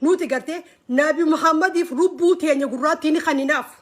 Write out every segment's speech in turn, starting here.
Nuti gartee Nabi Muhammadiif lubbuu teenya gurraattii ni kanninaaf.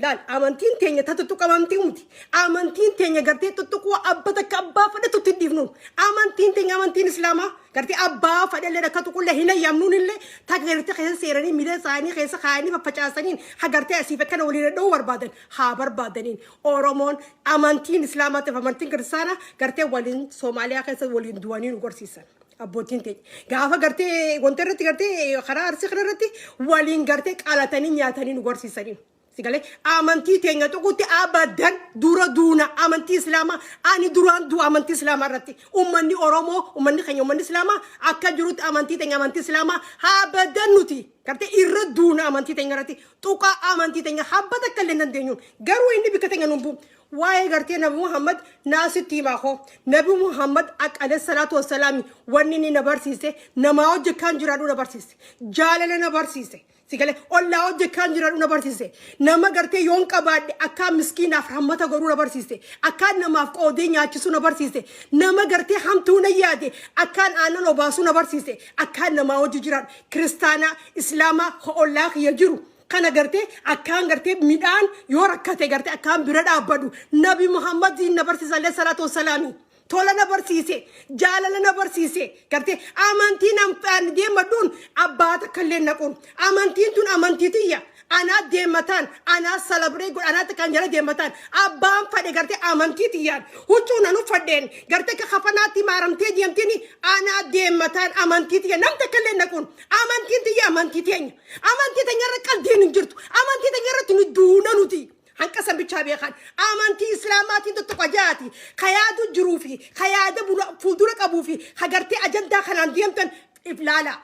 Laal, amantiin teenya ta tuttuqamamtii miti. Amantiin teenya gartee tuttuquu abba takka abbaa fedhetu itti dhiifnu. Amantiin teenya, amantiin Islaamaa, gartee abbaa fedhellee akka tuqullee hin hayyamnuun illee takka gartee keessa seeranii miila isaanii keessa kaayanii faffacaasaniin ha gartee asiif akkana waliin dha'uu barbaadan haa barbaadaniin. Oromoon amantiin Islaamaatiif amantiin Kiristaanaa gartee waliin Soomaaliyaa keessa waliin du'anii nu gorsiisan. Abbootiin teenya. Gaafa gartee wanta irratti gartee karaa Arsii kana irratti waliin gartee qalatanii nyaatanii nu gorsiisanii. Sigalee amantii teenya tuqutti abadan dura duuna. Amantii Islaamaa ani duraan du'a amantii Islaamaa irratti. Uummanni Oromoo, uummanni keenya, uummanni Islaamaa akka jirutti amantii teenya, amantii Islaamaa abadan nuti gartee irra duuna. Amantii teenya irratti tuqaa amantii teenya habba takka illee hin dandeenyuun, garuu inni bikka teenya nuun bu'u. Waa'ee gartee Nabi Muhammad naasitti himaa koo, Nabi Muhammad alayhi salaatu wassalaami wanni inni na barsiise, namaa hojii kan jiraadhu na barsiise, jaalala na barsiise. Sigale ollaa hojii kan jiraadhu na barsiise. Nama gartee yoon qabaadhe akkaan miskiinaaf rahmata godhuu na barsiise. Akkaan namaaf qoodee nyaachisuu na barsiise. Nama gartee hamtuu na yaade akkaan aannan obaasuu na barsiise. Akkaan namaa hojii jiraadhu, Kiristaanaa, Islaamaa, ollaa kiyya jiru kana gartee akkaan gartee midhaan yoo rakkate gartee akkaan bira dhaabbadhu Nabi Muhammadiin na barsiise, alayhi salaatu wassalaami. Tola na barsiise, jaalala na barsiise. Gartee amantiin an deemadhuun abbaa takka illee naquun, amantiin tun amantii tiyya, anaa deemataan, anaa celebrate godha, anaa takkaan jala deemataan. Abbaan fadhe gartee amantii tiyyaan huccuu nan uffadheen gartee akka kafanaatti maaramtee deemtiin, anaa deemataan amantii tiyya nam takka illee naquun. Amantiin tiyya amantii teenya. Amantii teenya irra qaldiin hin jirtu. Amantii teenya irratti nu duuna. Nuti hanqa san bichaa beekan. Amantii Islaamaatiin tuttuqa jaati ka yaadu jiruu fi ka yaada fuuldura qabuu fi ka gartee ajandaa kanaan deemtan if laala,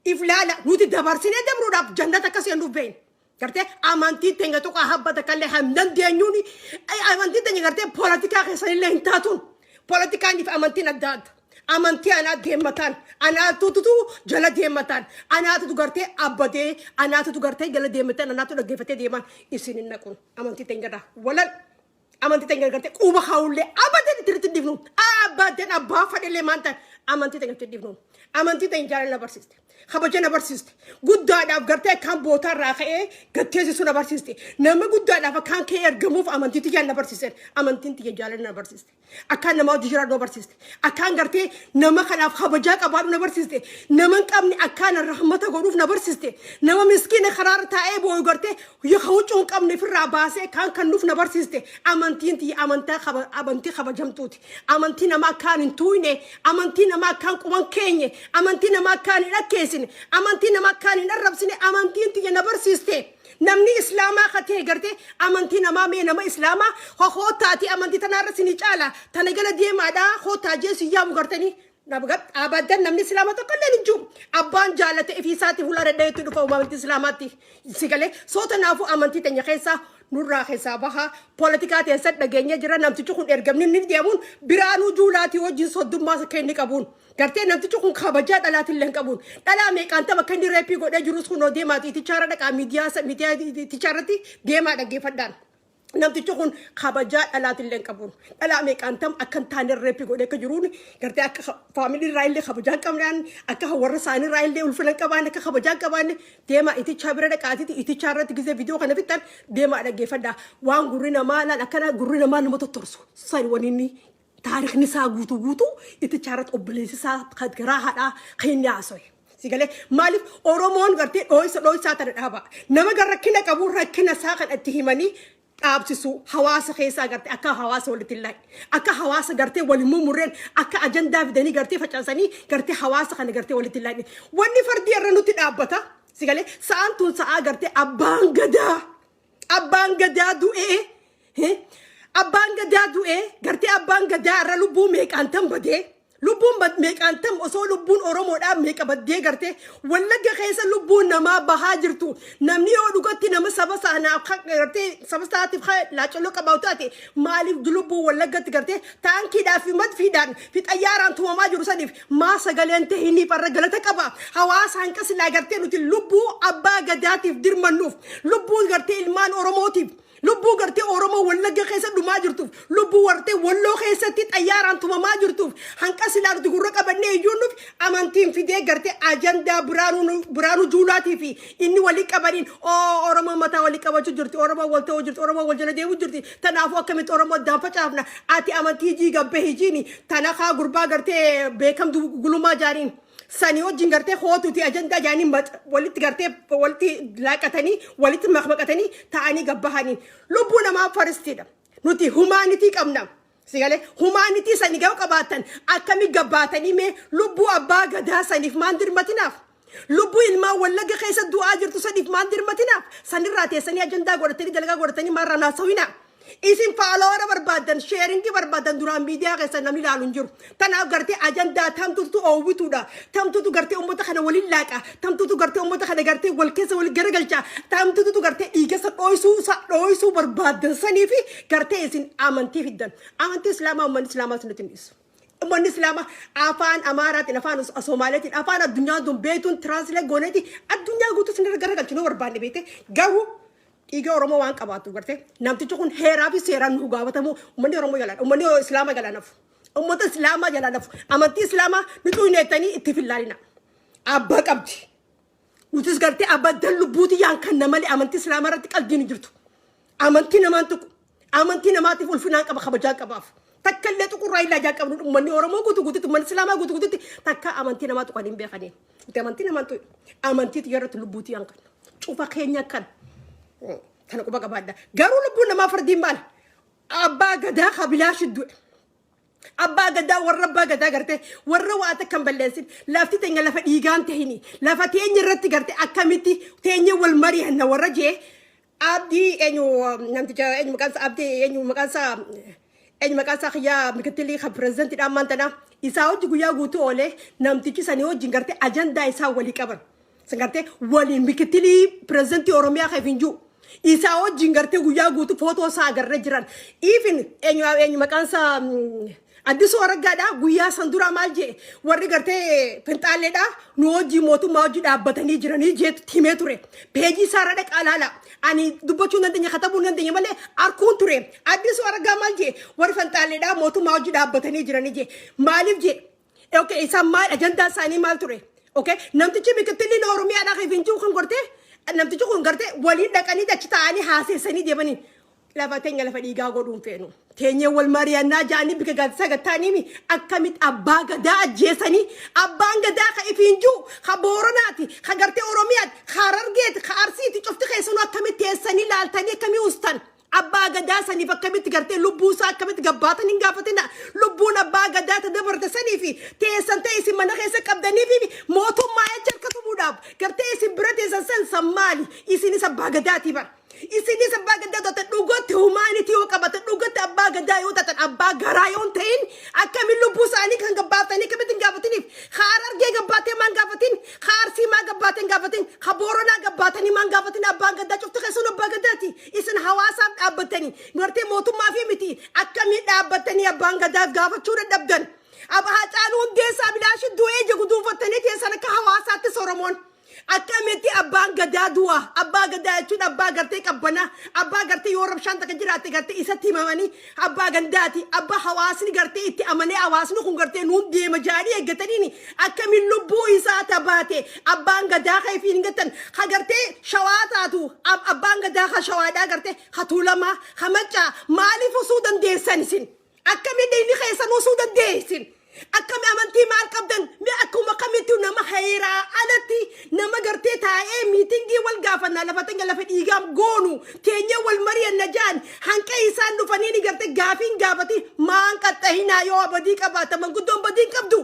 if laala. Nuti dabarsinee dabruudhaaf jannata akka seennuuf beekna. Gartee amantii teenya tuqaa habba takkallee hin dandeenyuuni. Amantii teenya gartee poolitikaa keessanillee hin taatuun. Poolitikaan fi amantiin adda adda. Amantii anaa deemataan, anaatutu jala deemataan, anaatutu gartee abbatee, anaatutu gartee jala deemataan, anaatu dhaggeeffatee deemaan. Isin hin naquun amantii teenya irraa walal. Amantii teenya gartee quba kaawullee abadan itti dhiifnu. Abadan, abbaa fadhellee maan ta'an, amantii teenya itti dhiifnu. Amantii teenya jaalala na barsiiste, kabaja na barsiiste, guddaadhaaf gartee akkaan bootaa irraa ka'ee gatteessisu na barsiiste, nama guddaadhaaf akkaan ka'ee ergamuuf amantii tiyyaan na barsiiste. Amantiin tiyya jaalala na barsiiste, akkaan nama hojii jiraadhu na barsiiste, akkaan gartee nama kanaaf kabajaa qabaadhu na barsiiste, nama hin qabne akkaan rahmata godhuuf na barsiiste, nama miskiina karaarra taa'ee boo'u gartee yoo huccuu hin qabne ofirraa baasee akkaan kennuuf na barsiiste. Amantiin tiyya amantaa amantii kabajamtuuti. Amantii nama akkaan hin tuuyne, amantii nama akkaan quban keenye, amantii nama akkaan hin akkeessine, amantii nama akkaan hin arrabsine amantiin tiyya na barsiiste. Namni Islaamaa katee gartee amantii namaa, mee nama Islaamaa hootaati amantii tanaarra sinii caala tana jala deemaadhaa hootaa jee si yaamu gartanii abadan namni Islaamaa tokko illee hin jiru. Abbaan jaalate ifii isaatti fuula dadhabeetti dhufa amantii Islaamaatti. Si galee soo tanaafuu amantii teenya keessaa nurraa keessaa bahaa. Poolitikaa teessan dhageenya jira. Namtichi kun ergamni inni deemuun Biraanuu Juulaatii wajjin soddummaa akka inni qabuun. Gartee namtichi kun kabajaa dhalaatillee hin qabuun. Dhalaa meeqaan tapha akka inni rape godhee jirus kunoo deemaati itichaarra dhaqaa, miidiyaa itichaarratti deemaa dhaggeeffadhaan. Namtichi kun kabajaa dhalaatillee hin qabuun. Dhalaa meeqaan tam akka hin taane rape godhee akka jiruun, gartee akka family irraa illee kabajaa hin qabnaan, akka warra isaanii irraa illee ulfina hin qabaanne, akka kabajaa hin qabaanne deemaa itichaa bira dhaqaatiiti itichaa irratti gizee viidiyoo kana fixxan deemaa dhaggeeffadhaa. Waan gurri namaa laal akkana gurri namaa nama tottorsu. Sani wanni inni taarikni isaa guutuu guutuu itichaa irratti obboleessi isaa garaa haadhaa kan inni haasa'e. Sigalee maaliif Oromoon gartee dhooysa dhooysaa tana dhaaba. Nama gar rakkina qabu rakkina isaa kan itti himanii dhaabsisu, hawaasa keessaa gartee akka hawaasa walitti hin laayne, akka hawaasa gartee waliin mummurreen, akka ajandaa fidanii gartee facaasanii gartee hawaasa kana gartee walitti hin laayne. Wanni fardii irra nutti dhaabbata. Sigalee sa'aan tun sa'aa gartee abbaan gadaa du'ee, abbaan gadaa du'ee, gartee abbaan gadaa irra lubbuu meeqaan tan badee, lubbuun meeqaan tam osoo lubbuun Oromoodhaa meeqa baddee, gartee Wallagga keessa lubbuun namaa bahaa jirtu. Namni yoo dhugatti nama saba sanaaf gartee saba isaatiif laacalloo qabaatu taate, maaliif lubbuun Wallaggatti gartee taankiidhaa fi madfiidhaan fi xayyaaraan tumamaa jiru saniif maa sagaleen tahiniif irra galata qaba? Hawaasa hanqa silaa gartee nuti lubbuu abbaa gadaatiif dirmannuuf, lubbuu gartee ilmaan Oromootiif. Lubbuu gartee Oromoo Wallagga keessa dhumaa jirtuuf, lubbuu wartee Walloo keessatti xayyaaraan tumamaa jirtuuf, hanqa silaa nuti gurra qabannee iyyuu nuuf amantiin fidee gartee ajandaa Biraanuu Juulaatii fi inni walii qabaniin, oo Oromoo mataa walii qabachuu jirti, Oromoo wal ta'uu jirti, Oromoo wal jala deemuu jirti, tanaafuu akkamitti Oromoo addaan facaafna, ati amantii jiiga bahi jiini, tanakaa gurbaa gartee beekamtu gulumaa jaaniin. Sanii wajjin gartee hootuuti ajandaa jaanii walitti gartee walitti laaqatanii, walitti maqmaqatanii ta'anii gabbahanii. Lubbuu namaa firstiidha. Nuti humanity qabna. Sigalee humanity sanii gaba qabaatan akkami gabbaatanii mee lubbuu abbaa gadaa saniif maan dirmatinaaf? Lubbuu ilmaan Wallagga keessa du'aa jirtu saniif maan dirmatinaaf? Sanirraa teessanii ajandaa godhatanii, dalagaa godhatanii maarraa naasawinaa? Isin follower barbaaddan, sharing barbaaddan. Duraan miidiyaa keessa namni ilaalu hin jiru. Tanaaf gartee ajandaa tamtutu oowwituudha. Tamtutu gartee uummata kana waliin laaqa. Tamtutu gartee uummata kana gartee wal keessa wal garagalcha. Tamtutu gartee dhiigasa dhooysuu barbaaddan sanii fi gartee isin amantii fiddan. Amantii Islaamaa uummanni Islaamaa isinitti hin dhiisu. Uummanni Islaamaa afaan Amaaraatiin, afaan Somaaleetiin, afaan addunyaan tun beektuun translate gooneeti addunyaa guutuu isin irra garagalchu nu barbaanne beekte. Garuu dhiiga Oromoo waan qabaatu garte namtichi kun heeraa fi seeraan nu gaafatamu uummanni Oromoo jalaan, uummanni Islaamaa jalaan hafu. Uummata Islaamaa jalaan hafu. Amantii Islaamaa nu xuyneettanii itti fillaalina. Abbaa qabdi. Nutis gartee abaddan lubbuuti yaan kan namalee amantii Islaamaa irratti qalbiin hin jirtu. Amantii namaan tuqu. Amantii namaatiif ulfinaan qaba, kabajaa qabaaf. Takka illee tuqurraa illaa ijaa qabnu. Uummanni Oromoo guutuu guututti, uummanni Islaamaa guutuu guututti takka amantii namaa tuqanii hin beekanii. Nuti amantii namaan tuqu. Amantii irratti lubbuuti yaan kan. Cufa keenya kan. Kana quba qabaadha. Garuu lubbuun namaa fardiin maali? Abbaa gadaa kabilaa shidduudha. Abbaa gadaa, warra abbaa gadaa gartee warra waa takka hin balleessin, lafti teenya lafa dhiigaan tahini, lafa teenya irratti gartee akkamitti teenya wal mari'anna warra jee, Abdii eenyu, namticha eenyu maqaan isaa, Abdii eenyu maqaan isaa, eenyu maqaan isaa, kiyyaa mikittilii kan pirezidantiidha ammaan tana, isaa hojii guyyaa guutuu oolee namtichi sanii wajjin gartee ajandaa isaa walii qaban. San gartee waliin mikittilii pirezidantii Oromiyaa kan hin jiru. Isaa wajjin gartee guyyaa guutuu footoo isaa agarree jiran. Even eenyu maqaan isaa, Addisuu Araggaadha, guyyaa san dura maal jee? Warri gartee finxaalleedha nu hojii mootummaa hojii dhaabbatanii jiranii jeetu himee ture. Peejii isaarra dhaqaa ilaala. Ani dubbachuu hin dandeenye, katabuu hin dandeenye malee arkuun ture. Addisuu Araggaa maal jee? Warri finxaalleedha mootummaa hojii dhaabbatanii jiranii jee. Maaliif jee? Okay, isaan maal, ajandaa isaanii maal ture? Okay, namtichi mikittilli Oromiyaadhaa kan hin jiru kan gortee namtichi kun gartee waliin dhaqanii achi taa'anii haaseessanii deemanii, lafa teenya lafa dhiigaa godhuun feenu. Teenyee wal mari'annaa ja'anii bika gaazexaa gattaanii akkamitti abbaa gadaa ajjeesanii? Abbaan gadaa ka ifiin jiru ka Booranaati, ka gartee Oromiyaati, ka Harargeeti, ka Arsiiti, cufti keessanuu akkamitti teessanii laaltanii akkamii ustan? Abbaa gadaa saniif akkamitti gartee lubbuu isaa akkamitti gabbaatan hin gaafatina. Lubbuun abbaa gadaa ta dabarte sanii fi teessan ta'e isin mana keessa qabdanii fi mootummaa jecha harka tumuudhaaf gartee isin bira teessan san san maali? Isinis abbaa gadaatii bara. Isinis abbaa gadaa taatan, dhugatti humanity yoo qabatan, dhugatti abbaa gadaa yoo taatan, abbaa garaa yoo hin ta'in, akkamiin lubbuu isaanii kan gabbaaftanii akkamitti hin gaafatiniif? Ka Harargee gabbaatee maan gaafatin? Ka Arsii maa gabbaatee hin gaafatin? Ka Booranaa gabbaatanii maan gaafatin? Abbaan gadaa cufti keessan abbaa gadaati. Isin hawaasaaf dhaabbatanii gartee mootummaa fi miti, akkamiin dhaabbatanii abbaan gadaaf gaafachuu dadhabdan? Abba Hacaaluu Hundeessaa bilaashi du'ee ija guduunfattanii teessan akka hawaasaattis Oromoon. Akkamitti abbaan gadaa du'a? Abbaa gadaa jechuun abbaa gartee qabbanaa, abbaa gartee yoo rabshaan takka jiraatte gartee isatti himamanii, abbaa gandaati, abbaa hawaasni gartee itti amanee, hawaasni kun gartee nuun deema jaanii eeggataniini, akkamiin lubbuu isaa tabaate abbaan gadaa kan ifiin hin gattan? Ha gartee Shawaa taatu, abbaan gadaa ha Shawaadhaa gartee ha Tuulamaa, ha Maccaa maaliif osoo dandeessan isin? Akkamiin dhiigni keessan osoo dandeessin? Akkami amantii maal qabdan? Mee akkuma kamitti nama heeraa alatti nama gartee taa'ee meeting wal gaafannaa, lafa teenya lafa dhiigaam goonu teenyee wal mari'anna jaan, hanqa isaan dhufanii ni gartee gaafiin gaafati maan qaxxahinaa? Yoo badii qabaata, manguddoon badii hin qabdu.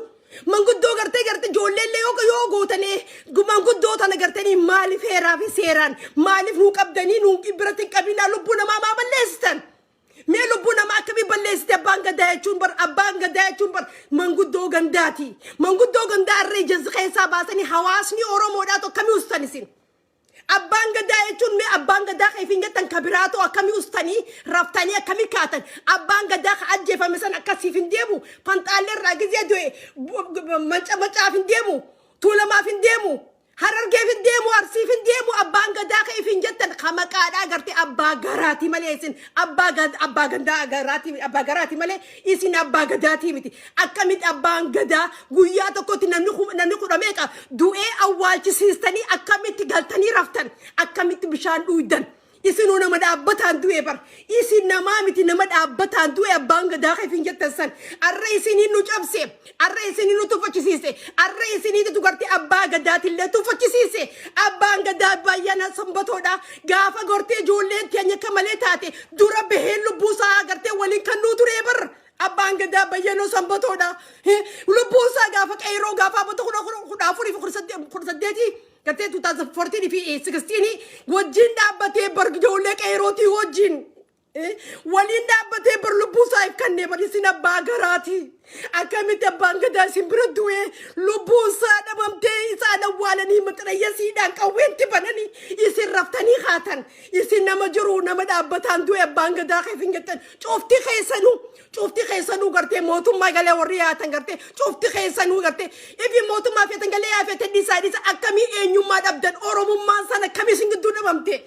Manguddoo gartee ijoolleellee yoo gootanii manguddoo tana gartanii maaliif heeraa fi seeraan maaliif nuu qabdanii nuu biratti hin qabinaa? Lubbuu namaa maa balleessitan? Mee lubbuu namaa akkamii balleessite? Abbaan gadaa jechuun bar, abbaan gadaa jechuun bar manguddoo gandaati. Manguddoo gandaa irra ija keessaa baasanii hawaasni Oromoodhaa akkamii ustan isin? Abbaan gadaa jechuun, mee abbaan gadaa kan ifiin jettan ka biraatoo akkamii ustanii raftanii akkamii kaatan? Abbaan gadaa ka ajjeefame san akkasiif hin deemu. Fanxaallee irraa gizee du'e macaaf hin deemu. Tuulamaaf hin deemu. Harargeef hin deemu. Arsiif hin deemu abbaan gadaa ka ifin jettan ka maqaadhaa gartee abbaa garaati malee isin abbaa gandaa garaati, abbaa garaati malee isin abbaa gadaatii miti. Akkamitti abbaan gadaa guyyaa tokkotti namni 10 meeqa du'ee awwaalchisiistanii, akkamitti galtanii raftan? Akkamitti bishaan dhuydan? Isinuu nama dhaabbataan du'e bar. Isin namaa miti, nama dhaabbataan du'e abbaan gadaa ka ifin jettan san. Arra isiniin nu cabse. Arra isiniin nu tuffachisiise. Arra isiniitu gartee abbaa gadaatillee tuffachisiise. Abbaan gadaa Bayyana Sanbatoodha. Gaafa gartee ijoolleen teenya akka malee taate dura bahee lubbuu isaa gartee waliin kan nuu ture bar. Abbaan gadaa Bayyanoo Sanbatoodha. Lubbuu isaa gaafa qeeroo gaafa abota 14 fi 18 gartee 2014 fi 16 wajjin dhaabbatee bar, ijoollee qeerootii wajjin waliin dhaabbatee bar, lubbuu isaa if kennee bar. Isin abbaa garaati. Akkamitti abbaan gadaa isin bira du'ee lubbuun isaa dhabamtee isaan awwaalanii maxxanayyasiidhaan qawweetti bananii isin raftanii haatan? Isin nama jiru, nama dhaabbataan du'e abbaan gadaa keef hin jettan. Cufti keessanuu gartee mootummaa galee warri yaatan, gartee cufti keessanuu gartee ifi mootummaa feetan galee yaafete dhiisaa dhiisa. Akkamii eenyummaa dhabdan? Oromummaan sana akkamii isin gidduu dhabamte?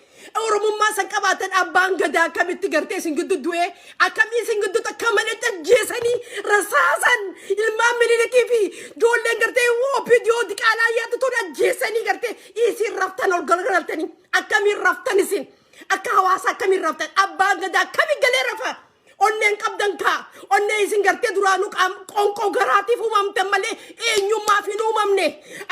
Oromummaa san qabaatan abbaan gadaa akkamitti gartee isin gidduu du'ee, akkamii isin gidduutti akka malee ajjeesanii rasaasan ilmaan Minilikii fi ijoolleen gartee OPDO diqaalaa yaaddu tun ajjeesanii gartee isin raftan ol galagaltanii? Akkamiin raftan isin? Akka hawaasa akkamiin raftan? Abbaan gadaa akkamii galee rafa? Onneen qabdan kaa onnee isin gartee duraanuu qoonqoo garaatiif uumamtan malee eenyummaaf hin uumamne.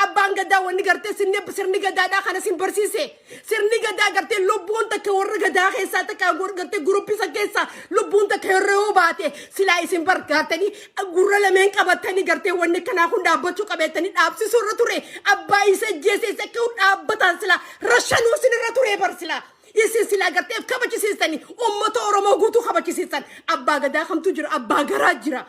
Abbaan gadaa wanni gartee sirni gadaadhaa kana isin barsiise. Sirni gadaa gartee lubbuun takka warra gadaa keessaa takka gartee guruppisa keessaa lubbuun takka yeroo yoo baate silaa isin bargaatanii gurra lameen qabatanii gartee wanni kanaa kun dhaabbachuu qabeettanii dhaabsisuu irra ture. Abbaa isa ajjeese isa akka dhaabbatan silaa rashanuu isin irra ture bar. Silaa isin silaa gartee kabachisiistanii uummata Oromoo guutuu kabachisiistan. Abbaa gadaa kamtu jira? Abbaa garaa jira.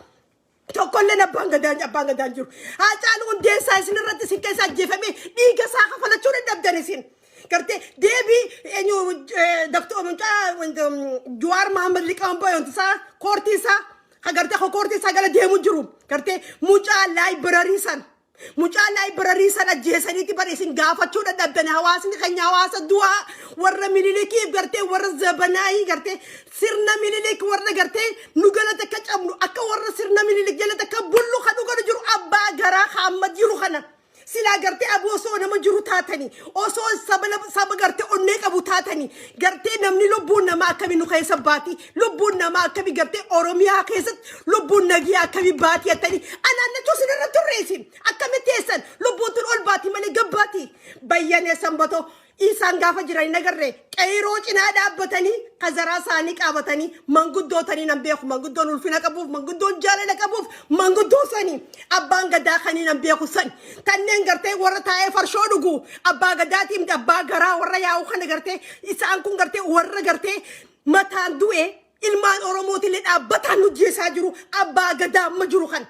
Tokkolleen abbaan gadaan jiru. Haacaaluu Hundeessaa isin irratti isin keessa ajjeefamee dhiiga isaa kafalachuu dadhabdan isin. Gartee deebii eenyu Daktar mucaa Jawaar Mahammad liqaambaa isaa koortii isaa gartee koortii isaa gala deemu jiru. Gartee mucaa library san. Mucaa library sana ajjeesaniiti bar isin gaafachuu dadhabdan. Hawaasni keenya hawaasa du'aa warra Minilikiif gartee warra zabanaayii gartee sirna Minilik warra gartee nu galata akka cabnu, akka warra sirna Minilik jalatti akka bullu kan dhugan jiru abbaa garaa haamma jiru kana. Silaa gartee aboo osoo nama jiru taatanii, osoo saba gartee onnee qabu taatanii, gartee namni lubbuun namaa akkamii nu keessa baati, lubbuun namaa akkamii gartee Oromiyaa keessatti lubbuun nagiyaa akkamii baati jettanii anaannachuu isin irra turre. Isin akkamitti teessan? Lubbuun tun ol baati malee gabbaati. Bayyanee Sanbatoo isaan gaafa jiran hin agarre qeyroo cinaa dhaabbatanii kazaraa isaanii qabatanii manguddootanii nan beeku, manguddoon ulfina qabuuf, manguddoon jaalala qabuuf, manguddoo sanii abbaan gadaa kanii nan beeku sani. Tanneen gartee warra taa'ee farshoo dhugu abbaa gadaatii miti. Abbaa garaa warra yaa'u kana gartee isaan kun gartee warra gartee mataan du'e ilmaan Oromootillee dhaabbataan nu jeesaa jiru abbaa gadaa amma jiru kana.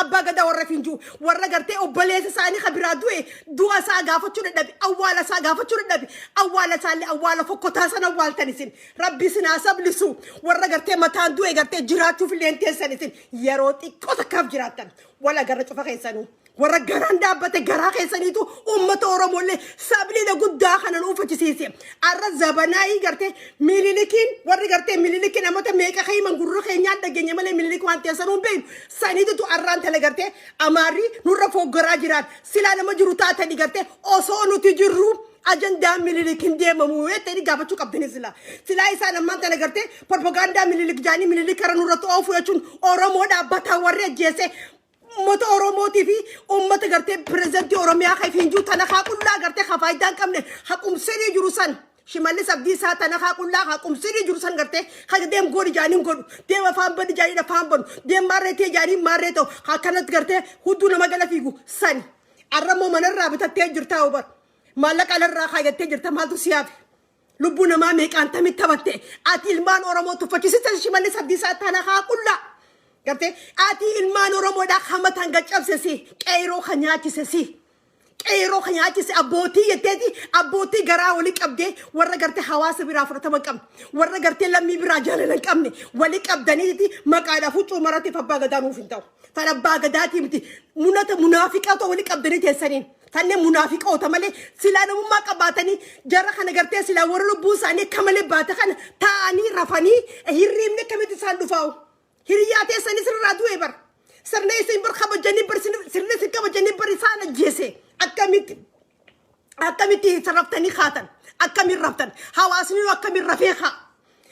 Abbaa gadaa warra finjuu warra gartee obboleessa isaanii kan biraa du'e du'a isaa gaafachuu dadhabe, awwaala isaa gaafachuu dadhabe, awwaala isaallee awwaala fokkotaa sana awwaaltan isin. Rabbi isin haa sablisu. Warra gartee mataan du'e gartee jiraachuuf illee hin teessan. Isin yeroo xiqqoo takkaaf jiraattan wala garra cufa keessanuu. Warra garaan dhaabbate garaa keessaniitu uummata Oromollee sabliidha guddaa kanan uffachisiise. Arra zabanaayii gartee Minilikiin warri gartee Minilikiin namoota meeqa himan gurra keenyaan dhageenya malee Minilik waan teessanuu hin beeknu. Saniitutu arraan tala gartee Amaarri nurra foggoraa jiraan. Silaa nama jiru taatanii gartee osoo nuti jirru ajandaan Minilik hin deemamu jettanii gaafachuu qabdani silaa. Silaa isaan ammaan tana gartee propagaandaa Minilik jaanii Minilik kara nurratti oofu jechuun Oromoo dhaabbataa warri ajjeese uummata Oromootii fi uummata gartee pirezidantii Oromiyaa kan finjuu tana haa qullaa gartee haa faayidaa hin qabne haqumsirii jiru san. Shimallis Abdiisaa tana haa qullaa haqumsirii jiru san gartee haga deem godhi jaaniin godhu, deem afaan bani jaaniin afaan banu, deem maarree ta'e jaaniin maarree ta'u akkanatti gartee hudduu nama gala fiigu sani. Arrammoo manarraa bitattee jirtaa hubar. Maallaqa alarraa kaayyattee jirta, maaltu si hafe? Lubbuu namaa meeqaan tamitti taphatte? Ati ilmaan Oromoo tuffachisiisa Shimallis Abdiisaa tana haa qullaa. Gartee ati ilmaan Oromoodhaa hamataan gaccabse si, qeeroo kan nyaachise si. Qeeroo kan nyaachise abbootii jetteeti abbootii garaa walii qabdee warra gartee hawaasa biraa fudhatama hin qabne, warra gartee lammii biraa jaalala hin qabne walii qabdaniiti maqaadhaaf huccuu maratiif abbaa gadaa nuuf hin ta'u. Tan abbaa gadaatii miti, munata munaafiqaa ta'u walii qabdanii teessaniin. Tanneen munaafiqoota malee silaa namummaa qabaatanii jara kana gartee silaa warra lubbuun isaanii akka malee baate kana taa'anii rafanii hirriibni akkamitti isaan dhufaa'u. Hiriyaa teessanii sirraa du'e bar. Sirna isin bar kabajanii bar, sirna isin kabajanii bar isaan ajjeese. Akkamitti sarraftanii kaatan? Akkamiin raftan? Hawaasni akkamiin rafee kaa?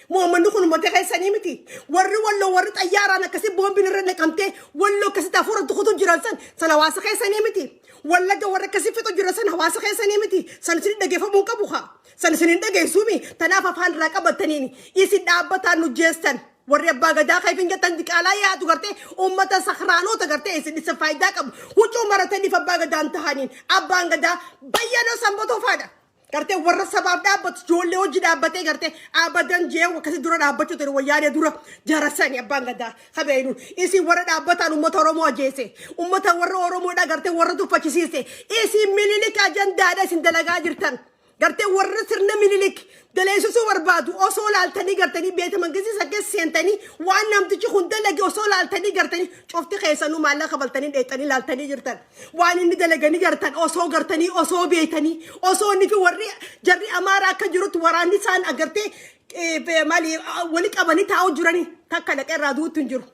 Muummanni kun uummata keessanii miti. Warri Walloo, warri xayyaaraan akkasii boombiin irra naqamtee Walloo akkasitti hafuura tukutu jiran san hawaasa keessanii miti. Wallagga warri akkasii fixu jiran san hawaasa keessanii miti. San isin dhageeffamuu qabu haa. San isin hin dhageessuumi. Tanaaf afaan irraa qabataniini. Isin dhaabbataan nu jeestan. Warri abbaa gadaa kan ifin jettan diqaalaa yaadu gartee uummata sakraanota gartee isin isa faayidaa qabu. Huccuu marataniif abbaa gadaan tahaniin. Abbaan gadaa Bayyanoo Sanbatoo faadha. Gartee warra sabaaf dhaabbatu, ijoollee hojii dhaabbatee gartee abadan jee akkasii dura dhaabbachuu ture wayyaanee dura jarasani abbaan gadaa kabeenuun. Isin warra dhaabbataan uummata Oromoo ajjeese, uummata warra Oromoodha gartee warra tuffachisiise. Isin Minilik ajandaadha isin dalagaa jirtan. Gartee warra sirna Minilik daleessisuu barbaadu osoo laaltanii gartanii beeta mangistii keessa seentanii waan namtichi kun dalage osoo laaltanii gartanii cufti keessanuu maallaqa kafaltanii dheexanii laaltanii jirtan. Waan inni dalaganii gartan osoo gartanii, osoo beetanii, osoo inni fi warri jarri Amaaraa akka jirutti waraanni isaan agartee maali wali qabanii taa'u jiranii takka dhaqee irraa duutu hin jiru.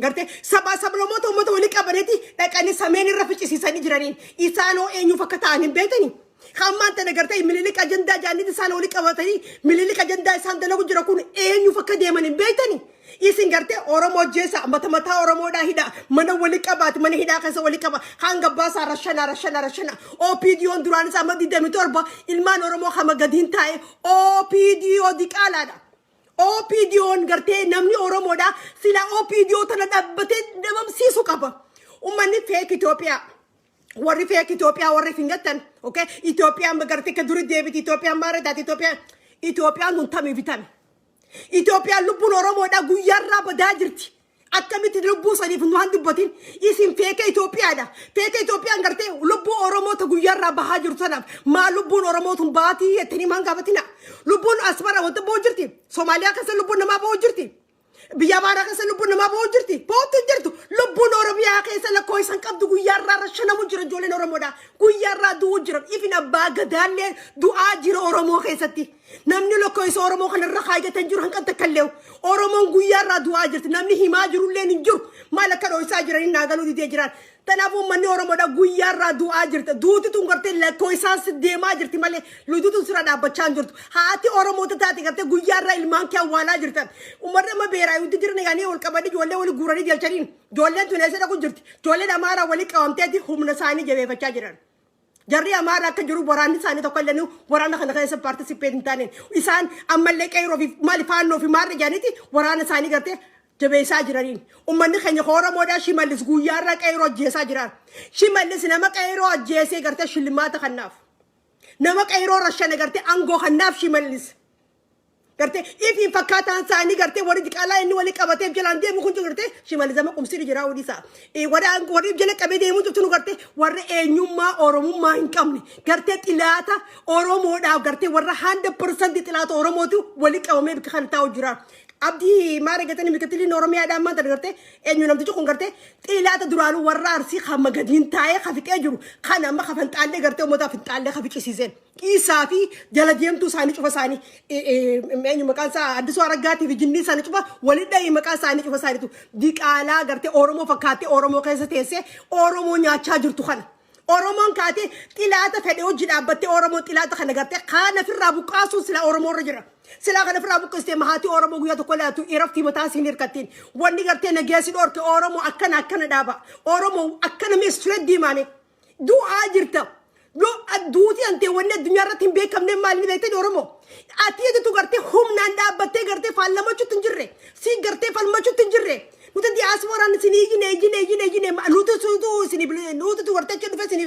Gartee sabaa sablamoota uummata walii qabaniiti dhaqanii sameen irra ficcisiisanii jiraniin isaanoo eenyuuf akka ta'an hin beektanii. Hammaan tana gartee Minilik ajandaa jaanniti isaan walii qabatanii Minilik ajandaa isaan dalagu jira kun eenyuuf akka deeman hin beektanii. Isin gartee Oromoo jeessa mata mataa Oromoodhaa hidhaa, mana walii qabaati, mana hidhaa keessa walii qaba, hanga baasaa rashana rashana rashana. OPDO'n duraan isaa amma 27 ilmaan Oromoo hama gadiin taa'e OPDO diqaalaadha. OPDO'n gartee namni Oromoodha sila OPDO tana dhaabbatee dhabamsiisuu qaba. Uummanni fake Itoophiyaa. Warri fake Itoophiyaa warri fingattan, okay? Itoophiyaan gartee akka duri deebiti, Itoophiyaan maara taate, Itoophiyaan kun tamii fi tami. Itoophiyaan lubbuun Oromoodha guyyaarraa badaa jirti. Akkamitti lubbuu saniif nu han dubbatin? Isin fake Itoophiyaadha. Fake Itoophiyaan gartee lubbuu Oromoota guyyaarraa bahaa jirtu sanaaf maa lubbuun Oromoo tun baatii jettanii maan gaafatina? Lubbuun Asmara wanta ba'u jirti. Somaaliyaa keessa lubbuun namaa ba'u jirti. Biyya Amaaraa keessa lubbuun namaa ba'u jirti. Ba'utti hin jirtu. Lubbuun Oromiyaa keessa lakkoo isaan qabdu guyyaarraa rashanamu jira ijoolleen Oromoodha. Guyyaarraa du'uu jira. Ifin abbaa gadaallee du'aa jira Oromoo keessatti. Namni lakkoo isa Oromoo kanarra kaayyatan jiru hanqan takka illee. Oromoon guyyaarraa du'aa jirti. Namni himaa jirullee hin jiru. Maal akka dho'isaa jiranii naa galuu didee jiran. Kanaafuu uummanni Oromoodha guyyaarraa du'aa jirti. Duuti tun gartee lakkoo isaan si deemaa jirti malee luuti tun sirra dhaabbachaa hin jirtu. Haati Oromoota taate gartee guyyaarraa ilmaan kee awwaalaa jirtan. Uummanni amma beeraa yuutti jiran eeganii wal qabanii ijoollee walii guuranii galchaniin. Ijoolleen tun eessa dhaqu jirti? Ijoolleen Amaaraa walii qabamteeti humna isaanii jabeeffachaa jiran. Jarri Amaaraa akka jiru waraanni isaanii tokko illee waraana kana keessa participate hin taaneen. Isaan ammallee qeeroo fi maali faannoo fi maarra jaaniiti waraana isaanii gartee jabeessaa jiraniin. Uummanni keenya Oromoodhaa Shimallis guyyaarraa qeeroo ajjeesaa jiran. Shimallis nama qeeroo ajjeesee gartee shillimaata kannaaf. Nama qeeroo rashane gartee aangoo kannaaf Shimallis. Gartee ifiin fakkaataan isaanii gartee warri diqaalaa inni walii qabatee jalaan deemu kun gartee Shimallis amma qumsiri jira hojii isaa. Warri jala qabee deemu jirtu gartee warra eenyummaa Oromummaa hin qabne gartee xilaata Oromoodhaaf gartee warra 100% xilaata Oromootu walii qabamee bikka kana taa'u jira. Abdii maal argatanii mikitiliin Oromiyaadhaan maanta gartee eenyu namtichi kun gartee xilaata duraanuu warra Arsii hamma gadiin taa'ee kafixee jiru kan amma kafanxaallee gartee uummataaf finxaallee kaficisiiseen. Isaa fi jala deemtuu isaanii cufa isaanii eenyu maqaan isaa Addisuu Araggaatii fi jinnii isaanii cufa walitti dhahii maqaa isaanii cufa isaaniitu diqaalaa gartee Oromoo fakkaattee Oromoo keessa teessee Oromoo nyaachaa jirtu kana. Oromoon kaatee xilaata fedhe hojii dhaabbattee Oromoo xilaata kana gartee kaan ofirraa buqqaasuun silaa Oromoo irra jira. Silaa kana ofirraa buqqistee mahaatii Oromoo guyyaa tokko laatu iraftii mataa siin hirkattiin. Wanni gartee nageessi dhorke Oromoo akkana akkana dhaaba. Oromoo akkana meessureet diimaame. Du'aa jirta. Duuti antee wanni addunyaa irratti hin beekamne maal ni beektani Oromoo? Ati eetutu gartee humnaan dhaabbattee gartee faallamachuutti hin jirre. Si gartee falmachuutti hin jirre. Nuti diyaaspooraan isin iyyine iyyine iyyine iyyine nuti suutu isin nuti tu gartee achi dhufee isin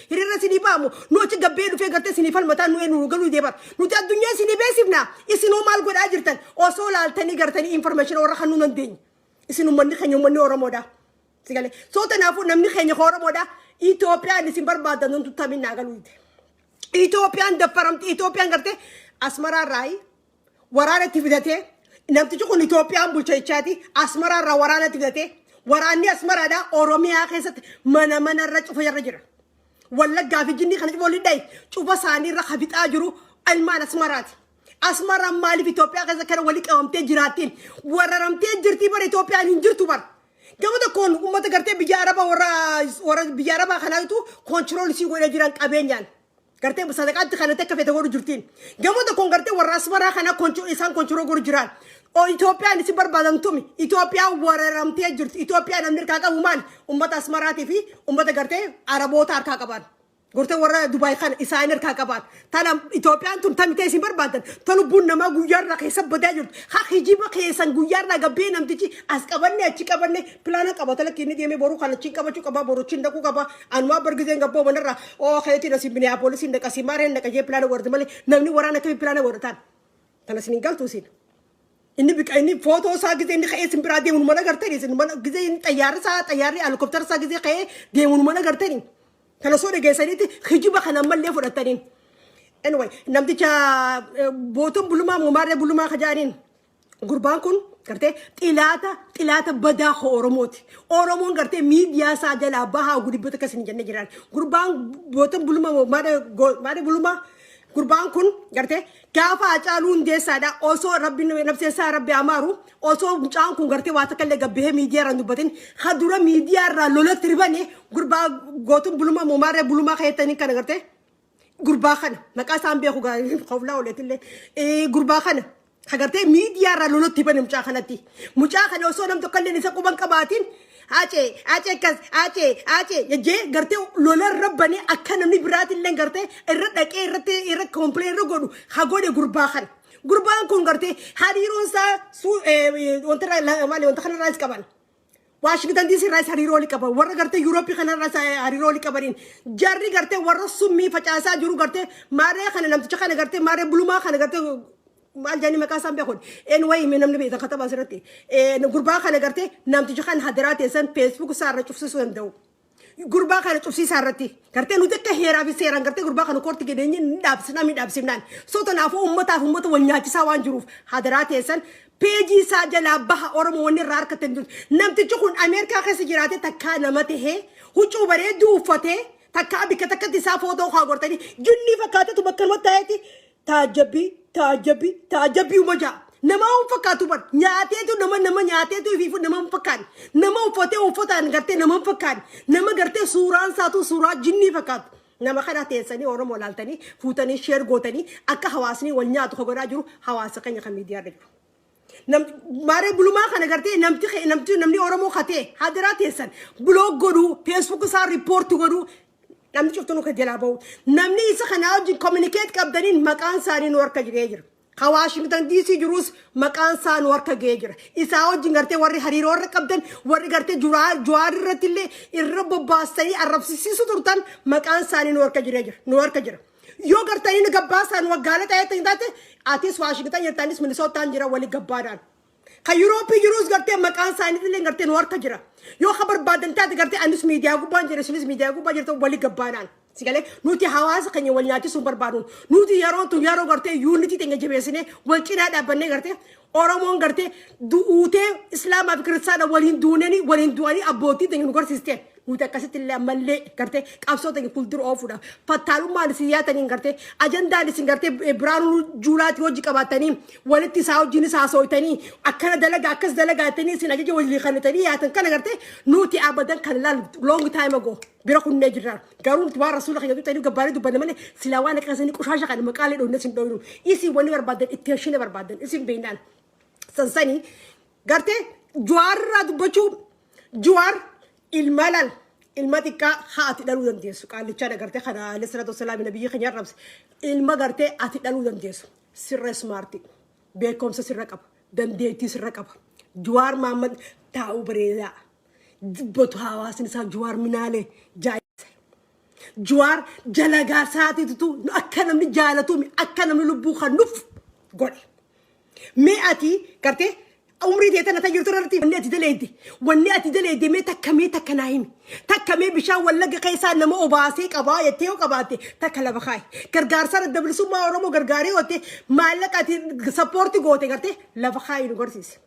hiriira isin baamu nu achi gabbee dhufee gartee isin falmataa nu nu galuu deebar. Nuti addunyaa isin beeksifna. Isinoo maal godhaa jirtan? Osoo laaltanii gartanii information warra kan nu dandeenye. Isin uummanni keenya uummanni Oromoodha. Sigalee. So kanaafuu namni keenya Oromoodha. Itoophiyaan isin barbaadan nun tuttamin naa galuu dide. Itoophiyaan daffaramti. Itoophiyaan gartee Asmaraarraa waraana itti fidatee namtichi kun Itoophiyaan bulcha jechaati. Asmaraarraa waraana itti fidatee waraanni Asmaraadhaa Oromiyaa keessatti mana manarra cufa irra jira. Wallaggaa fi jinnii kana cufa waliin dhayi. Cufa isaanii irra hafixaa jiru ilmaan Asmaraati. Asmaraan maaliif Itoophiyaa keessa kana walii qabamtee jiraattiin? Wararamtee jirtii bara, Itoophiyaan hin jirtu bara. Gama tokkoon uummata gartee biyya Arabaa, warra biyya Arabaa kanaatu control isii godhee jiran qabeenyaan. Gartee sadaqaatti kanatti akka fete godhu jirtiin. Gama tokkoon gartee warra Asmaraa kana isaan control godhu jiran. O Itoophiyaan isin barbaadamtumi. Itoophiyaan wararamtee jirti. Itoophiyaan namni harkaa qabu maali? Uummata Asmaraatii fi uummata gartee Araboota harkaa qaban. Gortee warra Dubaay kana isaan harkaa qaban. Tana Itoophiyaan tun tamitee isin barbaadan. Ta lubbuun namaa guyyaarraa keessa badaa jirtu. Ha hijiba keessan guyyaarraa gabbee namtichi as qabanne achi qabanne pilaana qaba. Talakki inni deemee boruu kana achiin qabachuu qaba. Boruu achiin dhaquu qaba. Anumaa bargizeen gabboo manarraa oo keetiin asii Minneapolis dhaqa, asii maareen dhaqa jee pilaana godhate malee namni waraana akkamii pilaana godhataan. Tana isin hin galtu isin. Inni biqa inni footoo isaa gizee inni ka'ee isin biraa deemu mana gartanii, isin mana gizee inni xayyaarri isaa, xayyaarri helikoptara isaa gizee ka'ee deemu mana gartanii. Kana soo dhageessaniiti hijiba kana ammallee fudhataniin. Anyway, namticha booton bulumaa moomaarree bulumaa kajaaniin gurbaan kun gartee xilaata xilaata badaa koo Oromooti. Oromoon gartee miidiyaa isaa jalaa bahaa gudibbata akkas hin jenne jiran. Gurbaan booton bulumaa moomaarree bulumaa, gurbaan kun gartee gaafa Hacaaluu Hundeessaadha, osoo rabbi nabseessaa rabbi amaaru, osoo mucaan kun gartee waa takka illee gabbahee miidiyaa irraa dubbatin ha dura miidiyaa irraa lolatti ribane gurbaa gootuun bulumaa moomaarree bulumaa keettanii kana gartee gurbaa kana maqaa isaan beeku koflaa ooleetillee gurbaa kana agartee miidiyaa irraa lolatti bane mucaa kanatti. Mucaa kana osoo nam tokko illee isa quban qabaatiin "Acee, acee akkas, acee, acee" jejjee gartee lola irra banee akka namni biraatillee gartee irra dhaqee irratti irra complain irra godhu ha godhe gurbaa kana. Gurbaan kun gartee hariiroon isaa wanta maali wanta kanarraa is qaban. Washington DC irraa hariiroo walii qaban, warra gartee Yuurooppii kanarraa hariiroo walii qabaniin jarri gartee warra summii facaasaa jiru gartee maarree kana namticha kana gartee maarree bulumaa kana gartee maal jedhanii maqaa isaan beekun. Anyway, namni beekan kataba asirratti gurbaa kana gartee namticha kana hadaraa teessan Facebook isaa irra cufsiisuu danda'u. Gurbaa kana cufsiisaa irratti gartee nuti akka heeraa fi seeraan gartee gurbaa kana koorti gedeenye ni dhaabsifnaa ni dhaabsifnaan. So kanaafuu uummataaf uummata wal nyaachisaa waan jiruuf hadaraa teessan peejii isaa jalaa baha. Oromoo wanni irraa harkatti hin jiru. Namtichi kun Ameerikaa keessa jiraate takkaa nama tahee huccuu bareedduu uffatee takkaa bikka takkatti isaa footoo kaa gortanii jinnii fakkaatetu bakka namatti ta'eeti taajjabbii taajjabbii taajjabbii uma ja'a. Nama hin fakkaatu bar, nyaateetu nama nama nyaateetu ifiifu nama hin fakkaanne, nama uffatee uffataan gartee nama hin fakkaanne, nama gartee suuraan isaatu suuraa jinnii fakkaatu. Nama kana teessanii Oromoo laaltanii fuutanii share gootanii akka hawaasni wal nyaatu ka godhaa jiru hawaasa keenya kan miidiyaa irra jiru. Maaree bulumaa kana gartee namti namti namni Oromoo katee hadiraa teessan block godhuu, Facebook isaa report godhuu, namni cuftuu kan jalaa bahu. Namni isa kanaa wajjin communicate qabdaniin maqaan isaanii nu harka jiree jira. Ka Washington DC jirus maqaan isaa nu harka ga'ee jira. Isaa wajjin gartee warri hariiroo irra qabdan, warri gartee Jawaar irratti illee irra bobbaastanii arrabsiisuu turtan, maqaan isaanii nu harka jiree jira. Nu harka jira. Yoo gartanii nu gabbaasaan waggaala ta'ee taate, atis Washington jirtanis Minnesotaan jira, wali gabbaadhaan. Kan Yurooppii jirus gartee maqaan isaaniitillee gartee nu harka jira. Yoo ka barbaadan taate gartee anis miidiyaa gubbaan jira, isinis miidiyaa gubbaa jirta, wali gabbaadhaan. Sigalee nuti hawaasa keenya wal nyaachisuun barbaadu. Nuti yeroon tun yeroo gartee unity teenya jabeessinee wal cinaa dhaabbannee gartee Oromoon gartee du'uutee Islaamaa fi Kiristaana waliin duunanii waliin du'anii abbootii teenya nu garsiiste. Nuti akkasitti illee ammallee gartee qabsoo teenya fuuldura oofuudhaaf fattaalummaan isin yaataniin gartee ajandaan isin gartee Biraanuu Juulaatii hojii qabaatanii walitti isaa wajjin isaa haasooytanii akkana dalagaa akkas dalagaa jettanii isin ajaja walii kannitanii yaatan kana gartee nuti abadan kan laal long time ago bira kunnee jirra. Garuu nuti waan rasuula keenya tuqxanii gabbaarii dubbanne malee silaa waan akkasanii qushaasha kana maqaalee dhoofne isin dhoofnu. Isin wanni barbaadan itti hashine barbaadan isin beeknaan. Sansanii gartee Jawaarraa dubbachuu, Jawaar ilma lal ilma xiqqaa haa ati dhaluu dandeessu, qaallichaa gartee kana alayhi salaatu wassalaam nabiyyi keenya arrabse, ilma gartee ati dhaluu dandeessu sirra smart, beekumsa sirra qaba, dandeettii sirra qaba. Jawaar Mahammad taa'uu bareedaa dubbatu, hawaasni isaa Jawaar minaalee jaayise. Jawaar jalagaa isaatiitu akka namni jaalatuumi akka namni lubbuu kan nuuf godhe. Mee ati gartee umrii tee tana jirtu irratti wanni ati daleedde mee takka, mee takka naa himi. Takka mee bishaan Wallagga keessaa nama obaasee qabaa jettee yoo qabaatte takka lafa kaa'i. Gargaarsa Adda Bilisummaa Oromoo gargaaree yoo ta'e, maallaqa ati support goote gartee lafa kaa'i nu garsiise.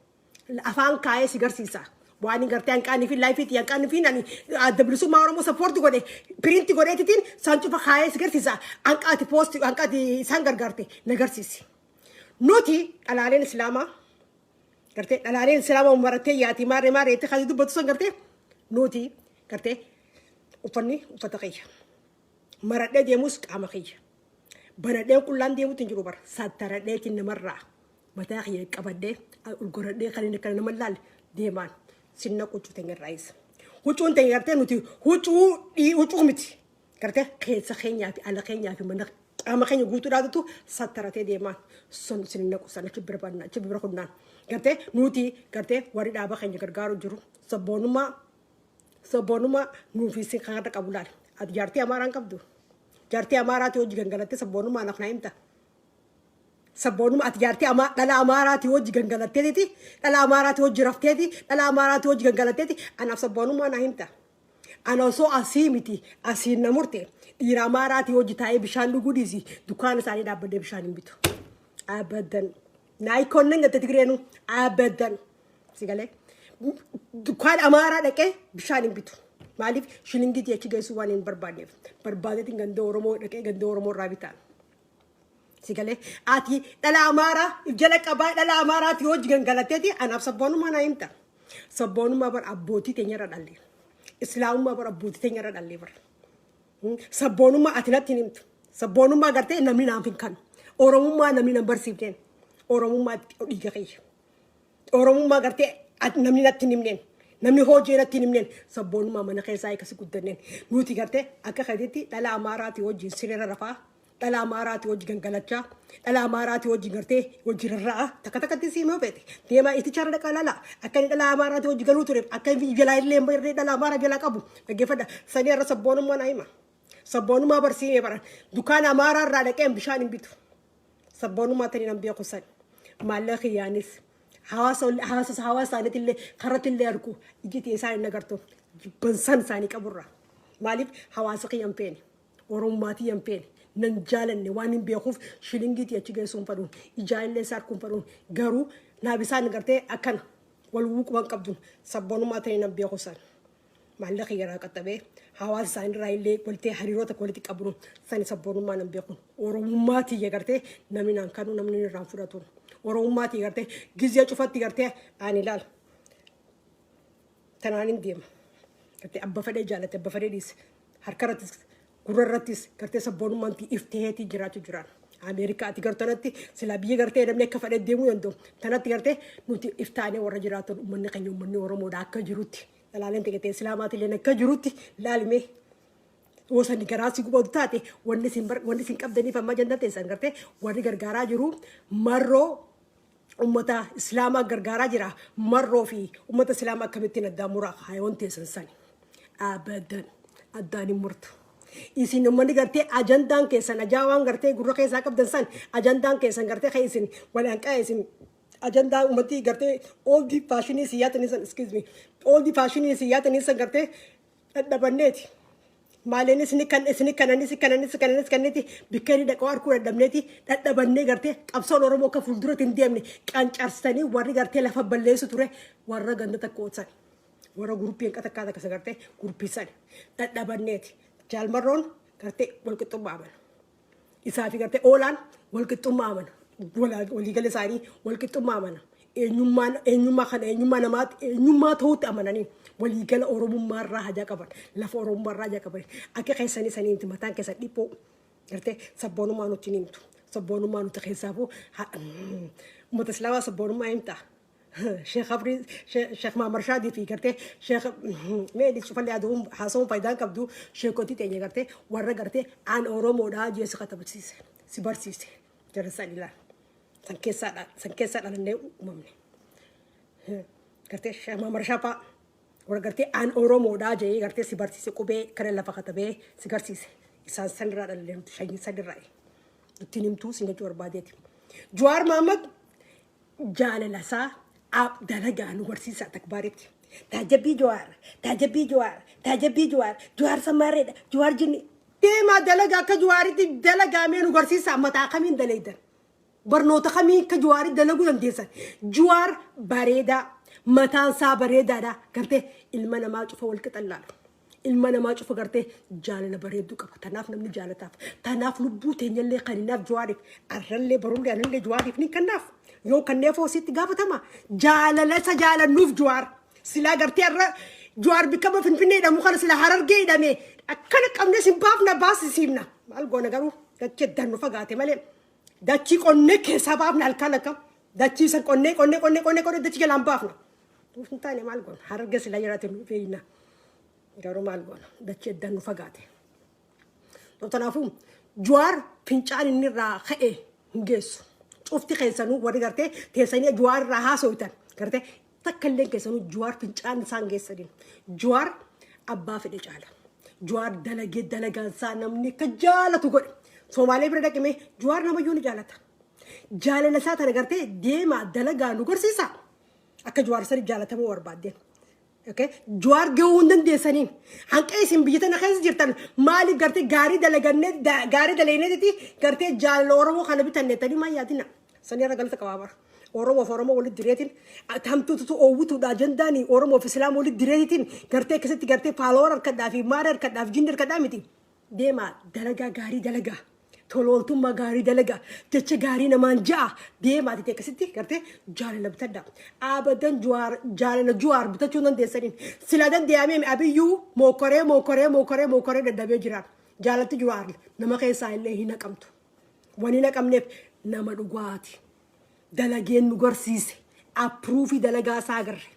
Afaan kaayee si garsiisa. Waan gartee hanqaanii fi laayifiitti hanqaanii fi ani Adda Bilisummaa Oromoo support godhe print godheetitiin isaan cufa kaayee si garsiisa. Hanqaati post hanqaati isaan gargaarte na garsiisi. Nuti dhalaaleen Islaamaa gartee dhalaaleen Islaamaa marattee yaati maarree maarree itti kan dubbatu san gartee nuti gartee uffanni uffata kiyya. Maradhee deemus qaama kiyya. Banadheen qullaan deemutti hin jiru bara. Sattaradheetiin namarraa mataa kiyya qabadhee ulgoradhee kan inni akkana nama laalle deemaan sinna quccuu teenya irraa. Huccuun teenya gartee nuti huccuu huccuu miti. Gartee keessa keenyaa fi ala keenyaa fi mana qaama keenya guutuudhaatutu sattaratee deemaan sun sinna qusan achi bira bannaa achi bira kunnaan. Gartee nuti gartee warri dhaaba keenya gargaaru jiru sabboonummaa nuufi sin kan qabu laal. Ati jaartii Amaaraan qabdu. Jaartii Amaaraati hojii gangalattee sabboonummaa naaf na himta. Sabboonummaa ati jaartii dhala Amaaraati hojii gangalatteeti, dhala Amaaraati hojii rafteeti, dhala Amaaraati hojii gangalatteeti, anaaf sabboonummaa na himta. Ana osoo asii miti asiin na murte dhiira Amaaraati hojii taa'ee bishaan dhuguu dhiisi dukkaana isaanii dhaabbadhee bishaan hin bitu. Abadan. Naayikoon nan gatte Tigreenu abadan. Si galee dukkaana Amaaraa dhaqee bishaan hin bitu. Maaliif? Shilingiitii achi geessuu waan hin barbaanneef. Barbaadeetiin ganda Oromoo dhaqee ganda Oromoo irraa bitaan. Si galee ati dhala Amaaraa jala qabaa dhala Amaaraati hojii gangalatteeti anaaf sabboonummaa naa himta. Sabboonummaa bara abbootii teenyarra dhalle. Islaamummaa bara abbootii teenyarra dhalle bara. Sabboonummaa ati natti hin himtu. Sabboonummaa gartee namni naaf hin kanu. Oromummaa namni nan barsiifneen. Oromummaa dhiiga kiyya. Oromummaa gartee namni natti hin himneen. Namni hojii natti hin himneen. Sabboonummaa mana keessaa akkasi guddanneen. Nuti gartee akka kadiitti dhala Amaaraati wajjin sireera rafaa. Dhala Amaaraati wajjin gangalachaa. Dhala Amaaraati wajjin gartee wajjin rarra'a. Takka takkatti siimuu feete. Deemaa iticharra dhaqaa lala. Akka inni dhala Amaaraati wajjin galuu ture. Akka inni jalaa illee irree dhala Amaaraa jalaa qabu. Dhaggeeffadha. Sanii irra sabboonummaa naa hima. Sabboonummaa barsiimee baran. Dukkaana Amaaraa irraa dhaqee bishaan hin bitu. Sabboonummaa tanii nan beeku san. Maallaqa kiyyaanis hawaasa isaaniitti illee karratti illee argu ijji isaan hin agartu jibbansan isaanii qaburra. Maaliif? Hawaasa kiyya hin feene. Oromummaatii hin feene. Nan jaalanne waan hin beekuuf shilingiitii achi geessuu hin fedhuun. Ijaan illee isaa arguu hin fedhuun. Garuu naaf isaan gartee akkana wal wuquban qabduun sabboonummaa tanii nan beeku san. Maallaqa irraa qaxxabee hawaasa isaaniirraa illee waltee hariiroo tokko walitti qabnu sani sabboonummaa nan beeku. Oromummaa tiyya gartee namni naan kanu namni irraan fudhatu. Oromummaa tiyya gartee gizee cufatti gartee ani ilaal. Tanaan hin deema. Gartee abba fedhee jaalate abba fedhee dhiise. Harka irrattis gurra irrattis gartee sabboonummaan tiyya ifteetii jiraachuu jiraan. Ameerikaa ati garuu tanatti silaa biyya gartee namni akka fedhee deemuu danda'u. Tanatti gartee nuti iftaanee warra jiraatan uummanni keenya uummanni Oromoodha akka jirutti. Dhalaaleen ta'e Islaamaatillee akka jirutti laalimee. Osoo garaa si gubatu taate wanni isin qabdaniif amma janda teessan gartee warri gargaaraa jiru marroo ummata Islaamaa gargaaraa jira, marroo fi ummata Islaamaa akkamittiin addaan muraa haayoon teessan sani. Abadan addaan hin murtu. Isin uummanni gartee ajandaan keessan ajaawaan gartee gurra keessaa qabdan san ajandaan keessan gartee kan isin wal hanqaa isin ajandaa ummatti gartee old fashion siyaatanii san, excuse me, old fashion siyaatanii san gartee dadhabanneeti. Maaleen isin kan isin kananis kananis kananis kanneeti bikka inni dhaqoo arguu dadhabneeti dadhabannee gartee qabsoon Oromoo akka fuulduratti hin deemne qancarsanii warri gartee lafa balleessu ture warra ganda takka ootsan warra guruppii hanqa takkaa takka gartee guruppii san dadhabanneeti. Jaalmarroon gartee walqixxummaa amana. Isaa fi gartee oolaan walqixxummaa amana. Waliigala isaanii walqixxummaa amana. Eenyummaan eenyummaa kana eenyummaa namaatti eenyummaa ta'utti amananii waliigala Oromummaa irraa hajaa qaban, lafa Oromummaa irraa hajaa qaban. Akka keessanii sanii miti, mataan keessan dhiphoo gartee sabboonummaa nutti hin himtu. Sabboonummaa nuti keessaafuu uummata Islaamaa sabboonummaa himta. Sheekh Abrii, Sheekh Maamar Shaadii fi gartee Sheekh mee cufallee aduun haasawuun faayidaan qabdu sheekotii teenya gartee warra gartee aan Oromoodhaa jee si katabsiise si barsiise jara san ilaal. San keessaa dhalannee uumamne. Gartee Sheekh Maamar Shaafaa warra gartee aan Oromoodhaa jee gartee si barsiise, qubee kana lafa katabee si garsiise, isaan sanirraa dhalannee nuti shanyii sanirraa nutti himtuu sin jechuu barbaadeeti. Jawaar Mahammad jaalala isaa dalagaa nu barsiisa takbaaritti. Taajabbii Jawaar, taajabbii Jawaar, taajabbii Jawaar, Jawaar samaareedha, Jawaar jinni. Deemaa dalagaa akka Jawaaritti dalagaa mee nu barsiisa. Mataa kamiin dalaydan? Barnoota kamiin akka Jawaarii dalaguu dandeessan? Jawaar bareedaa. Mataan isaa bareedaadha. Gartee ilma namaa cufa wal qixallaadha. Ilma namaa cufa gartee jaalala bareedduu qaba. Tanaaf namni jaalataaf. Tanaaf lubbuu teenyallee kaninaaf Jawaariif. Arrallee barullee anallee Jawaariif ni kennaaf. Yoo kanneef hoositti gaafatama. Jaalala isa jaalannuuf Jawaar. Silaa gartee arra Jawaar bikka Finfinnee hidhamu kana sila Harargee hidhame akkana qabnee sin baafna baasisiifna. Maal goona garuu dachee dannu fagaate malee. Dachii qonnee keessaa baafna halkan akkam. Dachii san qonnee qonnee qonnee qonnee qonnee dachii jalaan baafna. Hin taane maal goona Harargee sila jiraate nu beeyna. Garuu maal goona dachee dannu fagaate. Kanaafuu Jawaar fincaan inni irraa ka'e hin geessu. Cufti keessanuu warri gartee teessanii Jawaar irraa haasoytan gartee takka illee keessanuu Jawaar fincaan isaan geessaniin. Jawaar abbaa fedhe caala. Jawaar dalagee dalagaan isaa namni akka jaalatu godhe. Somaalee bira dhaqime Jawaar namayyuu ni jaalata. Jaalala isaa tana gartee deemaa dalagaa nu garsiisa. Akka Jawaar sanii jaalatamuu barbaaddeen. Okay? Jawaar gahuu hin dandeessaniin. Hanqa isin biyya tana keessa jirtan maaliif gartee gaarii dalagannee gaarii dalagneeti gartee jaalala Oromoo kana bitanneettanii maal yaadina? Sanii irra galata qabaa bara. Oromoof Oromoo walitti direetiin hamtuutu oowwituudha ajandaanii Oromoof Islaam walitti direetiin gartee akkasitti gartee follower harkadhaa fi maara harkadhaa fi jinni harkadhaa miti. Deemaa dalagaa gaarii dalagaa. Tolooltummaa gaarii dalagaa. Jecha gaarii namaan ja'a. Deemaa ta'e akkasitti gartee jaalala bitadha. Abadan Jawaar jaalala Jawaar bitachuu hin dandeessaniin. Sila dandeeyamee Abiyyuu mookoree mookoree mookoree mookoree dadhabee jira. Jaalatti Jawaar nama keessaa illee hin haqamtu. Wani hin haqamneef nama dhugaati. Dalageen nu garsiise. Approve dalagaa isaa agarre.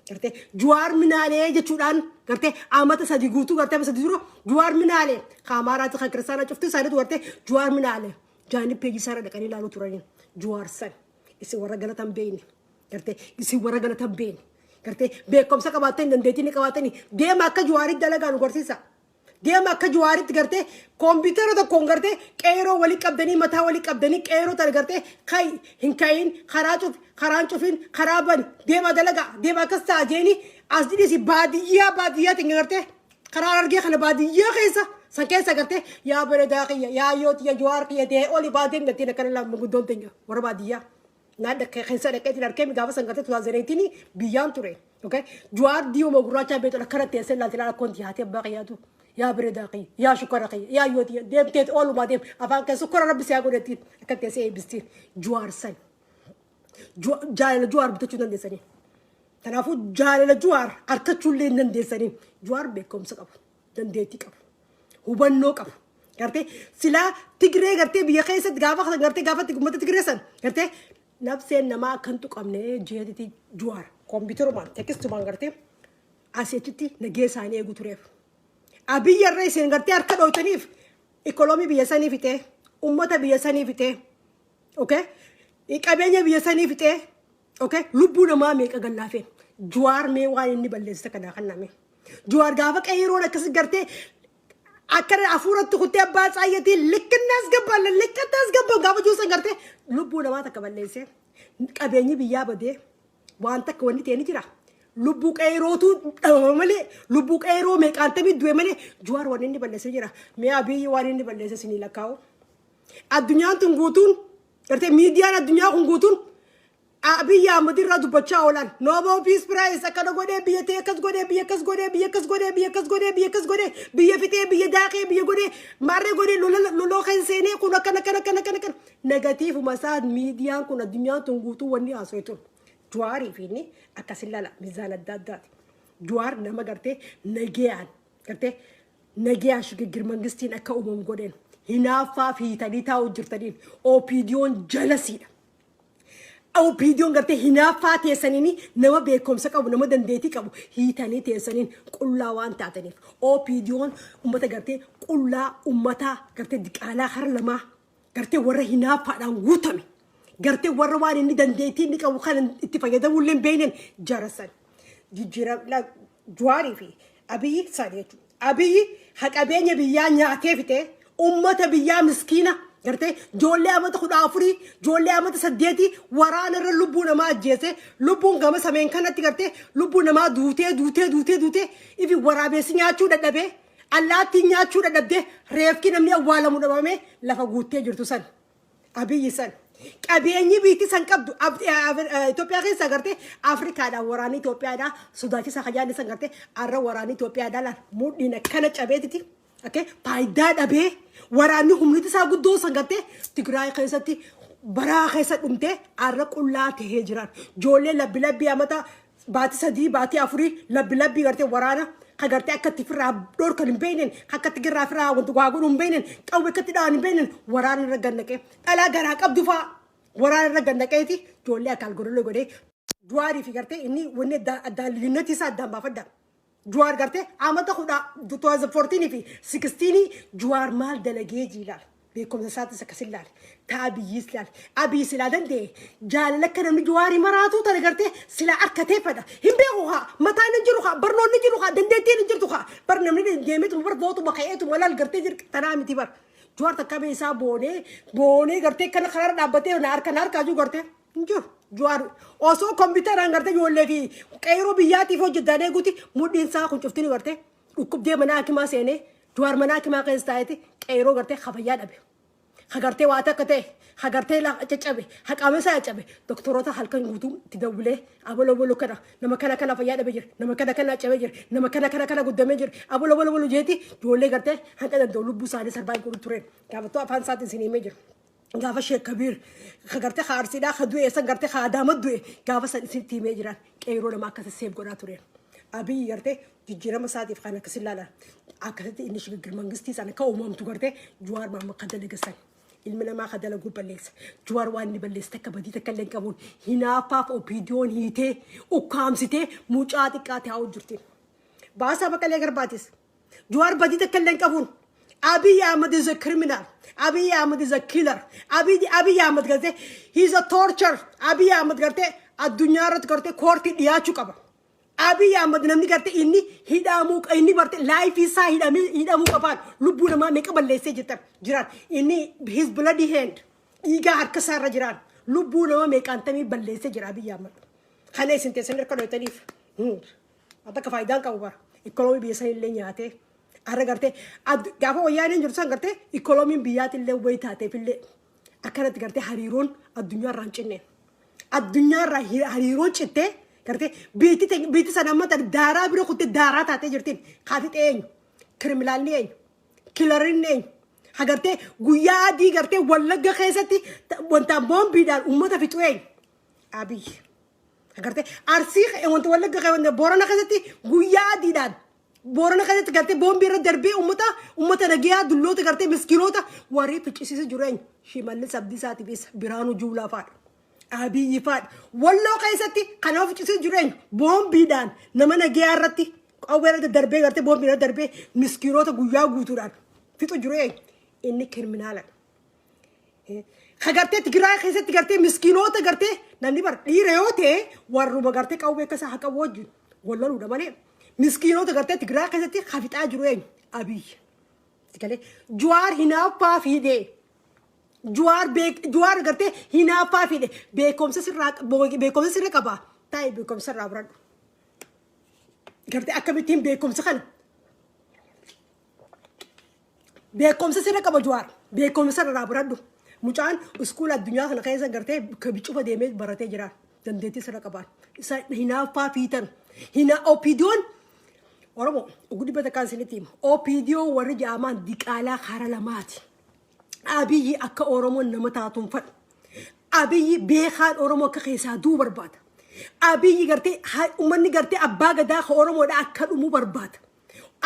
Gartee Jawaar minaalee jechuudhaan gartee amata 3 guutuu gartee amata 3 dura Jawaar minaalee kaamaaraati kan kiristaanaa cufti isaaniitu gartee Jawaar minaalee jaanii peejii isaarra dhaqanii ilaaluu turaniin. Jawaar san isin warra galatan beeyne gartee isin warra galatan beeyne gartee beekumsa qabaattanii dandeettii ni qabaatanii deema akka Jawaaritti dalagaa nu garsiisa. Deema akka Jawaaritti gartee koompitara tokkoon gartee qeeroo walii qabdanii mataa walii qabdanii qeeroo tana gartee kai hin ka'iin karaa cufi karaan cufin karaa bani deema dalagaa deema akkas ta'a jeeni as dhidhisi baadiyyaa baadiyyaatiin gartee karaa argee kana baadiyyaa keessa san keessa gartee yaa bareedaa kiyya yaa yoo tiyya Jawaar kiyya dee oli baadiyyaa gattiin akkana lama guddoon teenya warra baadiyyaa. Naa keessa dhaqeetiin arkee gaafa san gartee 2018 biyyaan ture. Okay? Jawaar diimaa gurraacha beektu akkana teessee ilaalti ilaala akkoon dhiyaatee abbaa kiyyaatu. Yaa bareedaa kiyya, yaa shukkara kiyya, yaa yoo tiyya deemteet oolumaa deem afaan kee sukkara rabbi si haa godhettiin akka teessee eebbistiin Jawaar san. Jaalala Jawaar bitachuu dandeessanii. Kanaafuu jaalala Jawaar harkachuu illee hin dandeessanii. Jawaar beekumsa qabu, dandeettii qabu, hubannoo qabu. Gartee silaa Tigree gartee biyya keessatti gaafa gartee gaafa uummata Tigree san gartee nafseen namaa akka hin tuqamne jeetiti Jawaar kompiitarumaan tekstumaan gartee asii achitti nagee isaanii eeguu tureef. Abiyyi irra isin gartee harka dhooytaniif ikoloomii biyya sanii fixee uummata biyya sanii fixee, okay, qabeenya biyya sanii fixee, okay, lubbuu namaa meeqa gallaafee. Jawaar mee waan inni balleessa kanaa kan name. Jawaar gaafa qeeroon akkas gartee akkana hafuuratti kuttee abbaa caayyatiin likkinnaas gabbaan likkinnaas gabbaan gaafa juusan gartee lubbuu namaa takka balleessee qabeenyi biyyaa badee waan takka wanni ta'e ni jira. Lubbuu qeerootu dhabama malee lubbuu qeeroo meeqaantamii du'e malee Jawaar waan inni balleessee jira. Mee Abiyyi waan inni balleesse isinii lakkaa'u. Addunyaan tun guutuun gartee miidiyaan addunyaa kun guutuun Abiyyi Ahmad irraa dubbachaa oolan. Nobel Peace Prize akkana godhee biyya ta'e akkas godhee biyya akkas godhee biyya akkas godhee biyya akkas godhee biyya akkas godhee biyya fixee biyya daakee biyya godhee maarree godhee lola loloo kan seenee kun akkana akkana akkana akkana akkana. Negativeuma isaa miidiyaan kun addunyaan tun guutuu wanni haasoftu. Jawaarii fi inni akkasin lala mizaan adda addaati. Jawaar nama gartee nagayaan gartee nagayaan shigigir mangistiin akka uumamu godheen hinaaffaa fiitanii taa'u jirtaniin OPDOn jalasiidha. OPDOn gartee hinaaffaa teessaniin nama beekumsa qabu nama dandeettii qabu hiitanii teessaniin qullaa waan taataniif OPDOn uummata gartee qullaa uummataa gartee diqaalaa kara lamaa gartee warra hinaaffaadhaan guutame gartee warra waan inni dandeettii inni qabu kan itti fayyadamuu illee hin beekneen jarasan jijjiirama Jawaarii fi Abiyyi isaanii jechuudha. Abiyyi haqabeenya biyyaa nyaatee fixee ummata biyyaa miskiina gartee ijoollee amata 14 ijoollee amata 8 waraana irra lubbuu namaa ajjeese lubbuun gama sameen kanatti gartee lubbuu namaa duutee duutee duutee duutee ifi waraabessi nyaachuu dadhabee allaattiin nyaachuu dadhabdee reefki namni awwaalamu dhabamee lafa guuttee jirtu san. Abiyyi san. Qabeenyi biitti san qabdu Itoophiyaa keessa gartee Afrikaadhaan waraanni Itoophiyaadhaa sodaachisaa kajaanni san gartee arra waraanni Itoophiyaadhaa laal mudhiin akkana cabeetiti. Okay? Faayidaa dhabee waraanni humniti isaa guddoo san gartee Tigraay keessatti baraa keessa dhumtee arra qullaa tahee jiran. Ijoollee labbi labbii amata baatii 3 baatii 4 labbi labbii gartee waraana ka gartee akka itti firraa dhorkan hin beekneen, akka itti girraa firraa wanti waa godhu hin beekneen, qawwee akka itti dha'an hin beekneen waraana irra gannaqee dhalaa garaa qabdu fa'aa waraana irra gannaqeeti ijoollee akka algodoloo godhee Juwaarii fi gartee inni wanni addaan liyuunnetii isaa addaan baafadha. Juwaar gartee amata 2014 fi 16 Juwaar maal dalagee jiilaal. Beekumsa isaatis akkas ilaale. Ta Abiyyiis ilaale. Abiyyi silaa danda'e jaalala akka namni Juwaarii maraatuu tana gartee silaa arkatee fedha. Hin beeku haa. Mataan hin jiru haa. Barnoonni hin jiru haa. Dandeettiin hin jirtu haa. Bar namni deemeetuma bar vootuma ka'eetuma laal gartee jir tanaa miti bar. Juwaar takka bee isaa boonee boonee gartee kana karaarra dhaabbatee na harka na harkaa jiru gartee hin jiru. Juwaar osoo kompiitaraan gartee ijoollee fi qeeroo biyyaatiif hojjetaan eeguuti mudhiin isaa kun cuftini gartee dhukkubdee mana hakimaa seenee Juwaar mana hakimaa keessa taa'eeti qeeroo gartee kafayyaa dhabe. Ka gartee waa takka ta'e, ka gartee caccabe, ka qaama isaa caccabe doktoroota halkan guutuu itti dawwilee abalo abalo kana nama kana kana fayyaa dhabe jira, nama kana kana cabe jira, nama kana kana kana guddamee jira, abalo abalo abalo jeeti ijoollee gartee hanqa danda'u lubbuu isaanii sarbaa godhu tureen. Gaafattuu afaan isaatiin isin himee jira. Gaafa Sheek Kabiir ka gartee ka Arsiidhaa ka du'e san gartee ka Adaama du'e gaafa san isinitti himee jiran qeeroo nama akkasi seef godhaa tureen. Abiyyi gartee jijjiirama isaatiif kan akkasi ilaalan akkasitti inni shigiggir mangistii sana akka uumamtu gartee Juwaar Mahammad kan dalage san. Ilmi namaa ka dalaguu balleessa. Juwaar waan inni balleesse takka badii takka illee hin qabuun hinaaffaaf OPDOn hiitee ukkaamsitee mucaa xiqqaa taa'uu jirti. Baasaa Baqqalee Garbaatis Jawaar badii takka illee hin qabuun. Abiy Ahmed is a criminal. Abiy Ahmed is a killer. Abiy Ahmed gartee he is a torture. Abiy Ahmed gartee addunyaa irratti gartee koortii dhiyaachuu qaba. Abiy Ahmed namni gartee inni hidhamuu inni barte laayifii isaa hidhamee hidhamuu qabaan lubbuu namaa meeqa balleessee jirtan jiran inni his bloody hand dhiigaa harka isaa irra jiraan lubbuu nama meeqaantamii balleessee jira Abiy Ahmed. Kana isin teessan harka dhoytaniif. Akka faayidaan qabu bara. Ikoonoomii biyya san illee nyaatee. Har'a gartee gaafa wayyaaneen jirtu san gartee ikoonomiin biyyaati illee wayi taateef illee akkanatti gartee hariiroon addunyaa irraa hin cinne. Addunyaa irraa hariiroon cittee gartee biitti sana amma tan daaraa bira kuttee daaraa taatee jirtiin. Kaafixee eenyu? Kiriminaalli eenyu? Kilariin eenyu? Hagartee guyyaa adii gartee Wallagga keessatti wanta boombiidhaan uummata fixu eenyu? Abiyyi. Agartee Arsii wanta Wallagga wanta Boorana keessatti guyyaa adiidhaan Boorana keessatti gartee boombii irra darbee uummata nagayaa dulloota gartee miskiinota warri ficcisiisa jiru eenyu? Shimallis Abdiisaatiif isa Biraanuu Juulaa fa'aadha. Abiyyi fa'aadha. Walloo keessatti kan nama ficcisiisa jiru eenyu? Boombiidhaan nama nagayaa irratti qawwee irra darbee gartee boombii irra darbee miskiinota guyyaa guutuudhaan fixu jiru eenyu? Inni kirminaaladha. Ka gartee Tigraay keessatti gartee miskiinoota gartee namni bar dhiira yoo ta'e warruma gartee qawwee akka isaa haqa wajjin wal loluudha malee miskiinoota gartee Tigraay keessatti ka fixaa jiru eenyu? Abiyyi. Galee Juwaar hinaaffaa fiidee Juwaar beek Juwaar gartee hinaaffaa fiide beekumsa sirraa beekumsa sirra qaba taa'e beekumsa irraa baradhu. Gartee akkamittiin beekumsa kana Beekumsa sirra qaba Jawaar. Beekumsa irraa baradhu. Mucaan iskuula addunyaa kana keessa gartee cufa deemee baratee jira. Dandeettii sirra qabaan. Isa hinaaffaa fiitan. Hina OPDOn Oromoo ugu dhibba takkaan isinitti hima. OPDO warri ja'amaan diqaalaa karaa lamaati. Abiyyi akka Oromoon nama taatuun fadhu. Abiyyi beekaan Oromoo akka keessaa du'u barbaada. Abiyyi gartee uummanni gartee abbaa gadaa ka Oromoodha akka dhumu barbaada.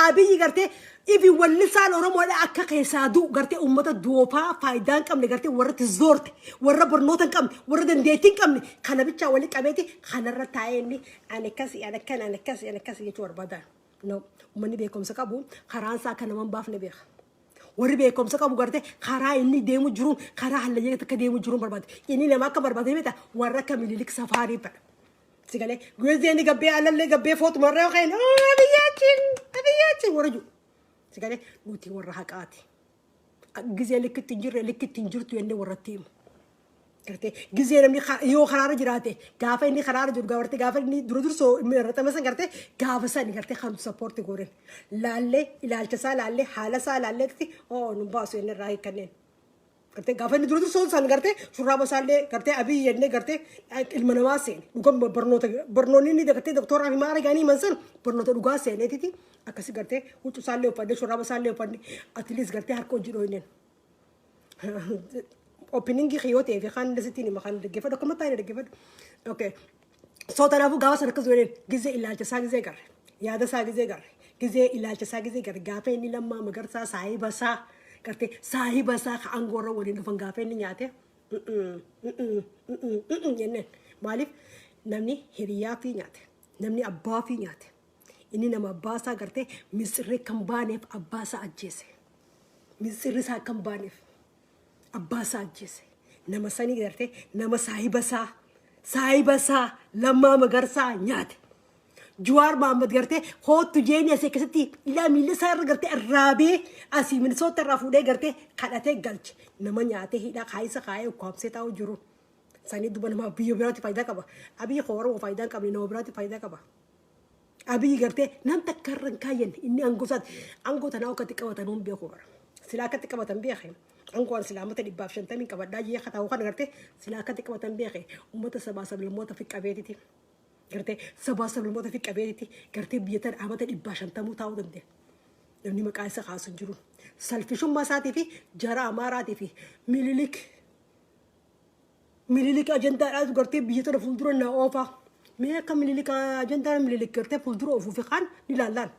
Abiyyi gartee ifi wallisaan Oromoodha akka keessaa du'u gartee uummata doofaa faayidaa hin qabne gartee warra itti zoorte warra barnoota hin qabne warra dandeettii hin qabne kana bichaa wali qabeeti kanarra taa'ee inni ani akkasi ani akkana ani akkasi ani akkasi jechuu barbaada. No, uummanni beekumsa qabu karaan isaa akka nama hin baafne beeka. Warri beekumsa qabu gartee karaa inni deemu jiruun karaa hallayyaa takka deemu jiruun barbaada. Inni nama akka barbaade beekta warra akka Minilik safaarii fedha. Si galee guyyaa inni gabbee alallee gabbee footuma irra ka'een abiyyaachin abiyyaachin warra jiru. Si galee nuti warra haqaati. Gizee likkitti hin jirre likkitti hin jirtu jennee warratti himu. Gartee gizee namni yoo karaarra jiraate gaafa inni karaarra jiru gartee gaafa inni dura dursoo irratti san gartee gaafa san gartee kan sappoorti gooren laallee ilaalcha isaa laallee haala isaa laalleetti oo nun baasu inni irraa hiikkanneen. Gartee gaafa inni dura dursoon san gartee shurraaba isaallee gartee Abiyyi jennee gartee ilma namaa seene. Dhugan barnoota barnoonni inni gartee doktooraa fi maara gaanii himan san barnoota dhugaa seeneetiti akkasi gartee huccuu isaallee uffannee, shurraaba isaallee uffanne, atleast gartee harka hojii dhooyneen. Openingii kiyyoo ta'ee fi kan sittiin hima kan dhaggeeffadhu akkuma taa'ee dhaggeeffadhu. Okay. So kanaafuu gaafa sana akkas godheen gizee ilaalcha isaa gizee garre, yaada isaa gizee garre, gizee ilaalcha isaa gizee garre, gaafa inni Lammaa Magarsaa saahiba isaa gartee saahiba isaa ka aangoo irra waliin dhufan gaafa inni nyaate jenneen. Maaliif namni hiriyaa fi nyaate, namni abbaa fi nyaate, inni nama abbaa isaa gartee misirri kan baaneef abbaa isaa ajjeese, misirri isaa kan baaneef abbaa isaa ajjeese. Nama sanii gartee nama saahiba isaa Lammaa Magarsaa nyaate. Jawaar Mohaammed gartee hoottu jeeni asii akkasitti ilaa miila isaa irra gartee arraabee asii Minisoota irraa fuudhee gartee kadhatee galche. Nama nyaatee hidhaa kaayisa kaayee ukkaamsee taa'u jiru. Sanii duba nama biyya biraatti faayidaa qaba. Abiyyi Oromoo faayidaa hin qabne nama biraatti faayidaa qaba. Abiyyi gartee nam takka irra hin kaayyanne inni aangoo isaati. Aangoo tanaa akkatti qabatan hin beeku bara. Silaa akkatti qabatan beeke. Aangoo an silaa uummata 150 qabadhaa jee kataa'u kana gartee silaa akkatti qabatan beeke uummata sabaa sablammoota fi qabeetiti. Gartee sabaa sablammoota fi qabeetiti gartee biyya tana amata 150 taa'uu danda'a. Namni maqaa isa kaasu hin jiru. Selfishummaa isaatii fi jara Amaaraatii fi Mililik. Mililik ajandaadhaatu gartee biyya tana fuuldura na oofa. Mee akka Mililik ajandaan Mililik gartee fuuldura oofuu fi kaan ni laallaan.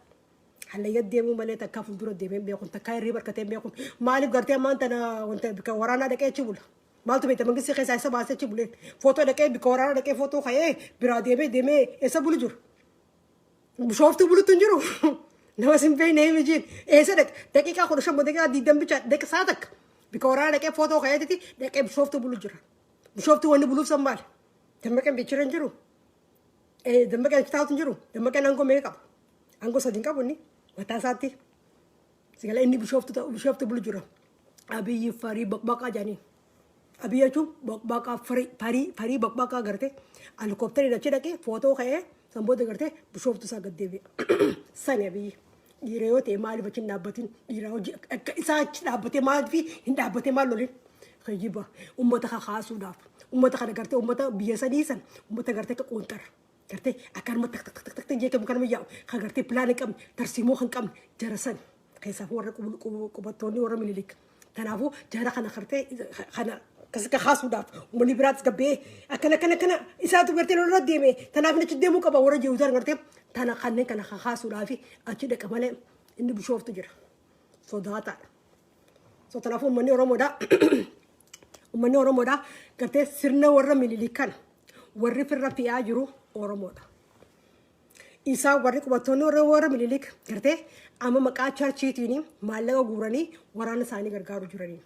Hallayya deemuu malee takkaa fuuldura deemee hin beekun, takkaa hirriiba harkatee hin beekun. Maaliif gartee ammaan tana wanta bika waraanaa dhaqee achi bula? Maaltu beekta mangistii keessaa isa baasee achi buleen? Footoo dhaqee bika waraanaa dhaqee footoo ka'ee biraa deemee deemee eessa bulu jiru? Bishooftuu bulutti hin jiru. Nama sin beekne himi jiin. Eessa dhaqe? Daqiiqaa 15, daqiiqaa 20 bicha dhaqe saa takka. Bika waraanaa dhaqee footoo ka'eetiti dhaqee Bishooftuu bulu jira. Bishooftuu wanni buluuf san maali? Dammaqeen bichira hin jiru. Dammaqeen achi taa'utu hin jiru. Dammaqeen aangoo meeqa qaba? Aangoo sadi hin qabu inni mataa isaatti. Sigala inni Bishooftuu ta'u Bishooftuu bulu jira. Abiyyi farii baqbaqaa jedhaniin. Abiyyi jechuun baqbaqaa farii farii farii baqbaqaa gartee helikooптariin achi dhaqee footoo ka'ee san booda gartee Bishooftuu isaa gad deebi'a. Sani Abiyyi. Dhiira yoo ta'e maaliif achi hin dhaabbatin? Dhiira hojii akka isaa achi dhaabbatee maaliif hin dhaabbatee maal lolin? Kijiba uummata kakaasuudhaaf uummata kana gartee uummata biyya sanii san uummata gartee akka qoonxara. Gartee akkanuma tak tak tak tak tak jeekamu kanuma yaa'u kan gartee plan hin qabne, tarsiimoo kan qabne jara san keessaaf warra qubattoonni warra Mililik. Kanaafuu jara kana gartee kana akkasi kakaasuudhaaf uummanni biraatis gabbee akkana akkana akkana isaatu gartee lola deeme tanaaf inni achi deemuu qaba warra jiruutaan gartee tana kanneen kana kakaasuudhaaf achi dhaqa malee inni Bishooftu jira. Sodaataadha. So kanaafuu uummanni Oromoodha gartee sirna warra Mililik kana warri firra fe'aa jiru Oromoodha. Isaan warri qubattoonni warra Mililik gartee amma maqaa churchiitiin maallaqa guuranii waraana isaanii gargaaru jiranii.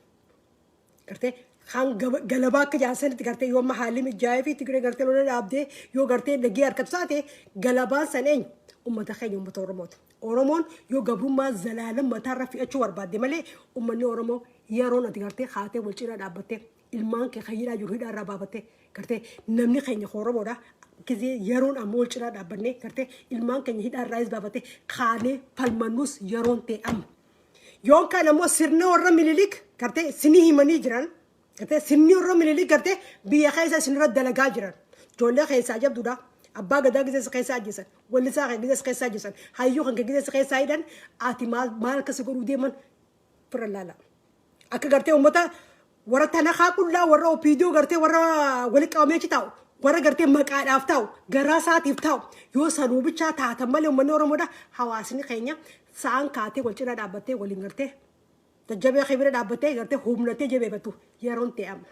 Gartee kan galabaa akka jaansanitti gartee yoo amma haalli mijaa'ee fi Tigree gartee lola dhaabdee yoo gartee nagee harkatu taate galabaan san eenyu? Uummata keenya, uummata Oromooti. Oromoon yoo gabrummaa zalaalam mataarra fe'achuu barbaadde malee uummanni Oromoo yeroon ati gartee haatee wal cinaa dhaabbattee ilmaan kee kan hidhaa jiru hidhaa irraa baafattee gartee namni keenya Oromoodha. Gizee yeroon ammoo wal cinaa dhaabbannee gartee ilmaan keenya hidhaa irraayis baafattee kaanee falmannus yeroon ta'e amma. Yoon kaan ammoo sirna warra Mililik gartee sinii himanii jiran, gartee sirni warra Mililik gartee biyya keessa isinirra dalagaa jiran. Ijoollee keessaa jabduudha. Abbaa gadaa gizee keessaa ajjeesan. Wallisaa kan gizee keessaa ajjeesan. Hayyuu kan gizee keessaa hidhan. Ati maal maal akkasi godhuu deeman fira laala. Akka gartee uummata warra tanakaa qullaa warra OPDO gartee warra walitti qabamee achi taa'u, warra gartee maqaadhaaf taa'u, garaa isaatiif taa'u yoo sanuu bichaa taatan malee uummanni Oromoodha hawaasni keenya sa'aan kaatee wal cinaa dhaabbattee waliin gartee jajjabee kee bira dhaabbattee gartee humnatee jabeeffattu yeroon ta'e amma.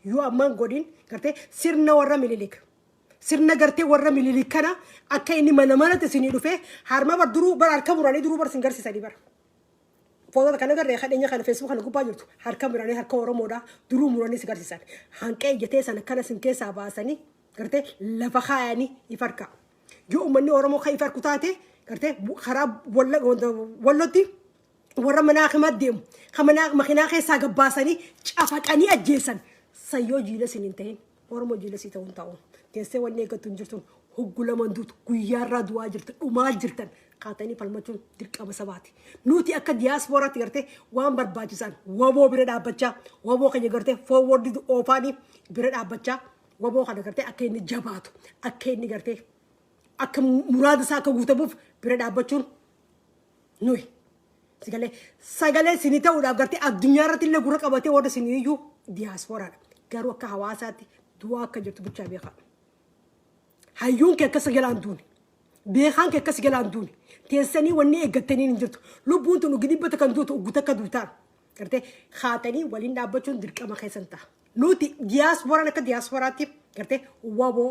Yoo ammaan godhin gartee sirna warra Mililik sirna gartee warra Mililik kana akka inni mana manatti isinii dhufee harma bar duruu bar harka muranii duruu bar isin garsiisanii bara. Footota kana garree kadheenya kana Facebook kana gubbaa jirtu harka muranii harka Oromoodha duruu muranii si garsiisan. Hanqee ijjatee sana kana isin keessaa baasanii gartee lafa kaayanii if harka. Yoo uummanni Oromoo kan if harku taate gartee karaa Wallotti warra manaa himaa deemu kan manaa makinaa keessaa gabbaasanii cafaqanii ajjeesan sayyoo jiila isin hin ta'in Oromoo jiila sii ta'uun ta'u. Teessee wanni eeggattu hin jirtu, hoggu laman duutu guyyaarraa du'aa jirtan, dhumaa jirtan. Kaatanii falmachuun dirqama sabaati. Nuti akka diyaaspooraatti gartee waan barbaachisan WBO bira dhaabbachaa, WBO keenya gartee forward oofaanii bira dhaabbachaa, WBO kana gartee akka inni jabaatu, akka inni gartee akka muraada isaa akka guutamuuf bira dhaabbachuun nuyi. Sagalee sagalee isinii ta'uudhaaf gartee addunyaa irratti illee gurra qabatee warra isinii iyyuu diyaaspooraadha. Garuu akka hawaasaatti du'aa akka jirtu bichaa beekaa. Hayyuun kee akkas jalaan duune. Beekaan kee akkas jalaan duune. Teessanii wanni eeggattanii hin jirtu. Lubbuun tun ugi 100 kan duutu ugu takka duutaa. Gartee haatanii waliin dhaabbachuun dirqama keessan ta'a. Nuti diyaasporaan akka diyaasporaatti gartee WBO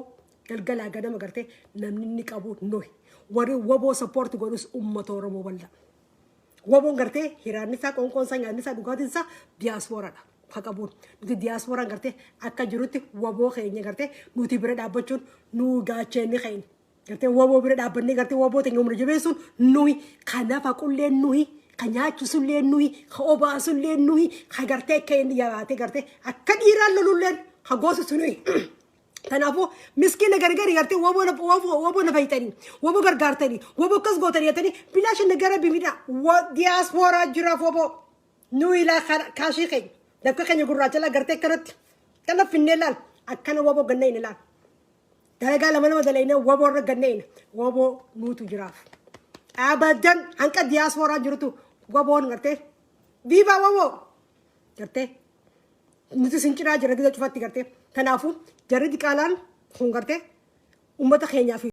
galgalaa ganama gartee namni inni qabu nuyi. Warri WBO support godhus uummata Oromoo bal'aa. WBOn gartee hiraanni isaa, qoonqoon isaa, nyaanni isaa, dhugaatiin isaa diyaasporaadha. Ka qabuun. Nuti diyaasporaan gartee akka jirutti WBO keenya gartee nuti bira dhaabbachuun nu gaacheenni keenya. Gartee WBO bira dhaabbannee gartee WBO teenya humna jabeessuun nuyi ka nafaqullee nuyi, ka nyaachisullee nuyi, ka obaasullee nuyi, ka gartee akka inni jabaatee gartee akka dhiiraan lolulleen ka goosisu nuyi. Kanaafuu miskiina gargari gartee WBO na fayyitanii, WBO gargaartanii, WBO akkas gootanii jettanii bilaasha nagara bimidha. Diyaaspooraa jiraaf WBO. Nuyi laa kaashii keenya dakka keenya gurraacha laa gartee akkanatti kana finnee laal akkana WBO ganneen laal. Dalagaa lama lama dalagnee WBO irra ganneen WBO nuutu jiraaf. Abadan hanqa diyaaspooraa jirutu WBOn gartee viva WBO gartee nuti sin cinaa jira gida cufatti gartee. Kanaafuu jarri diqaalaan kun gartee uummata keenyaa fi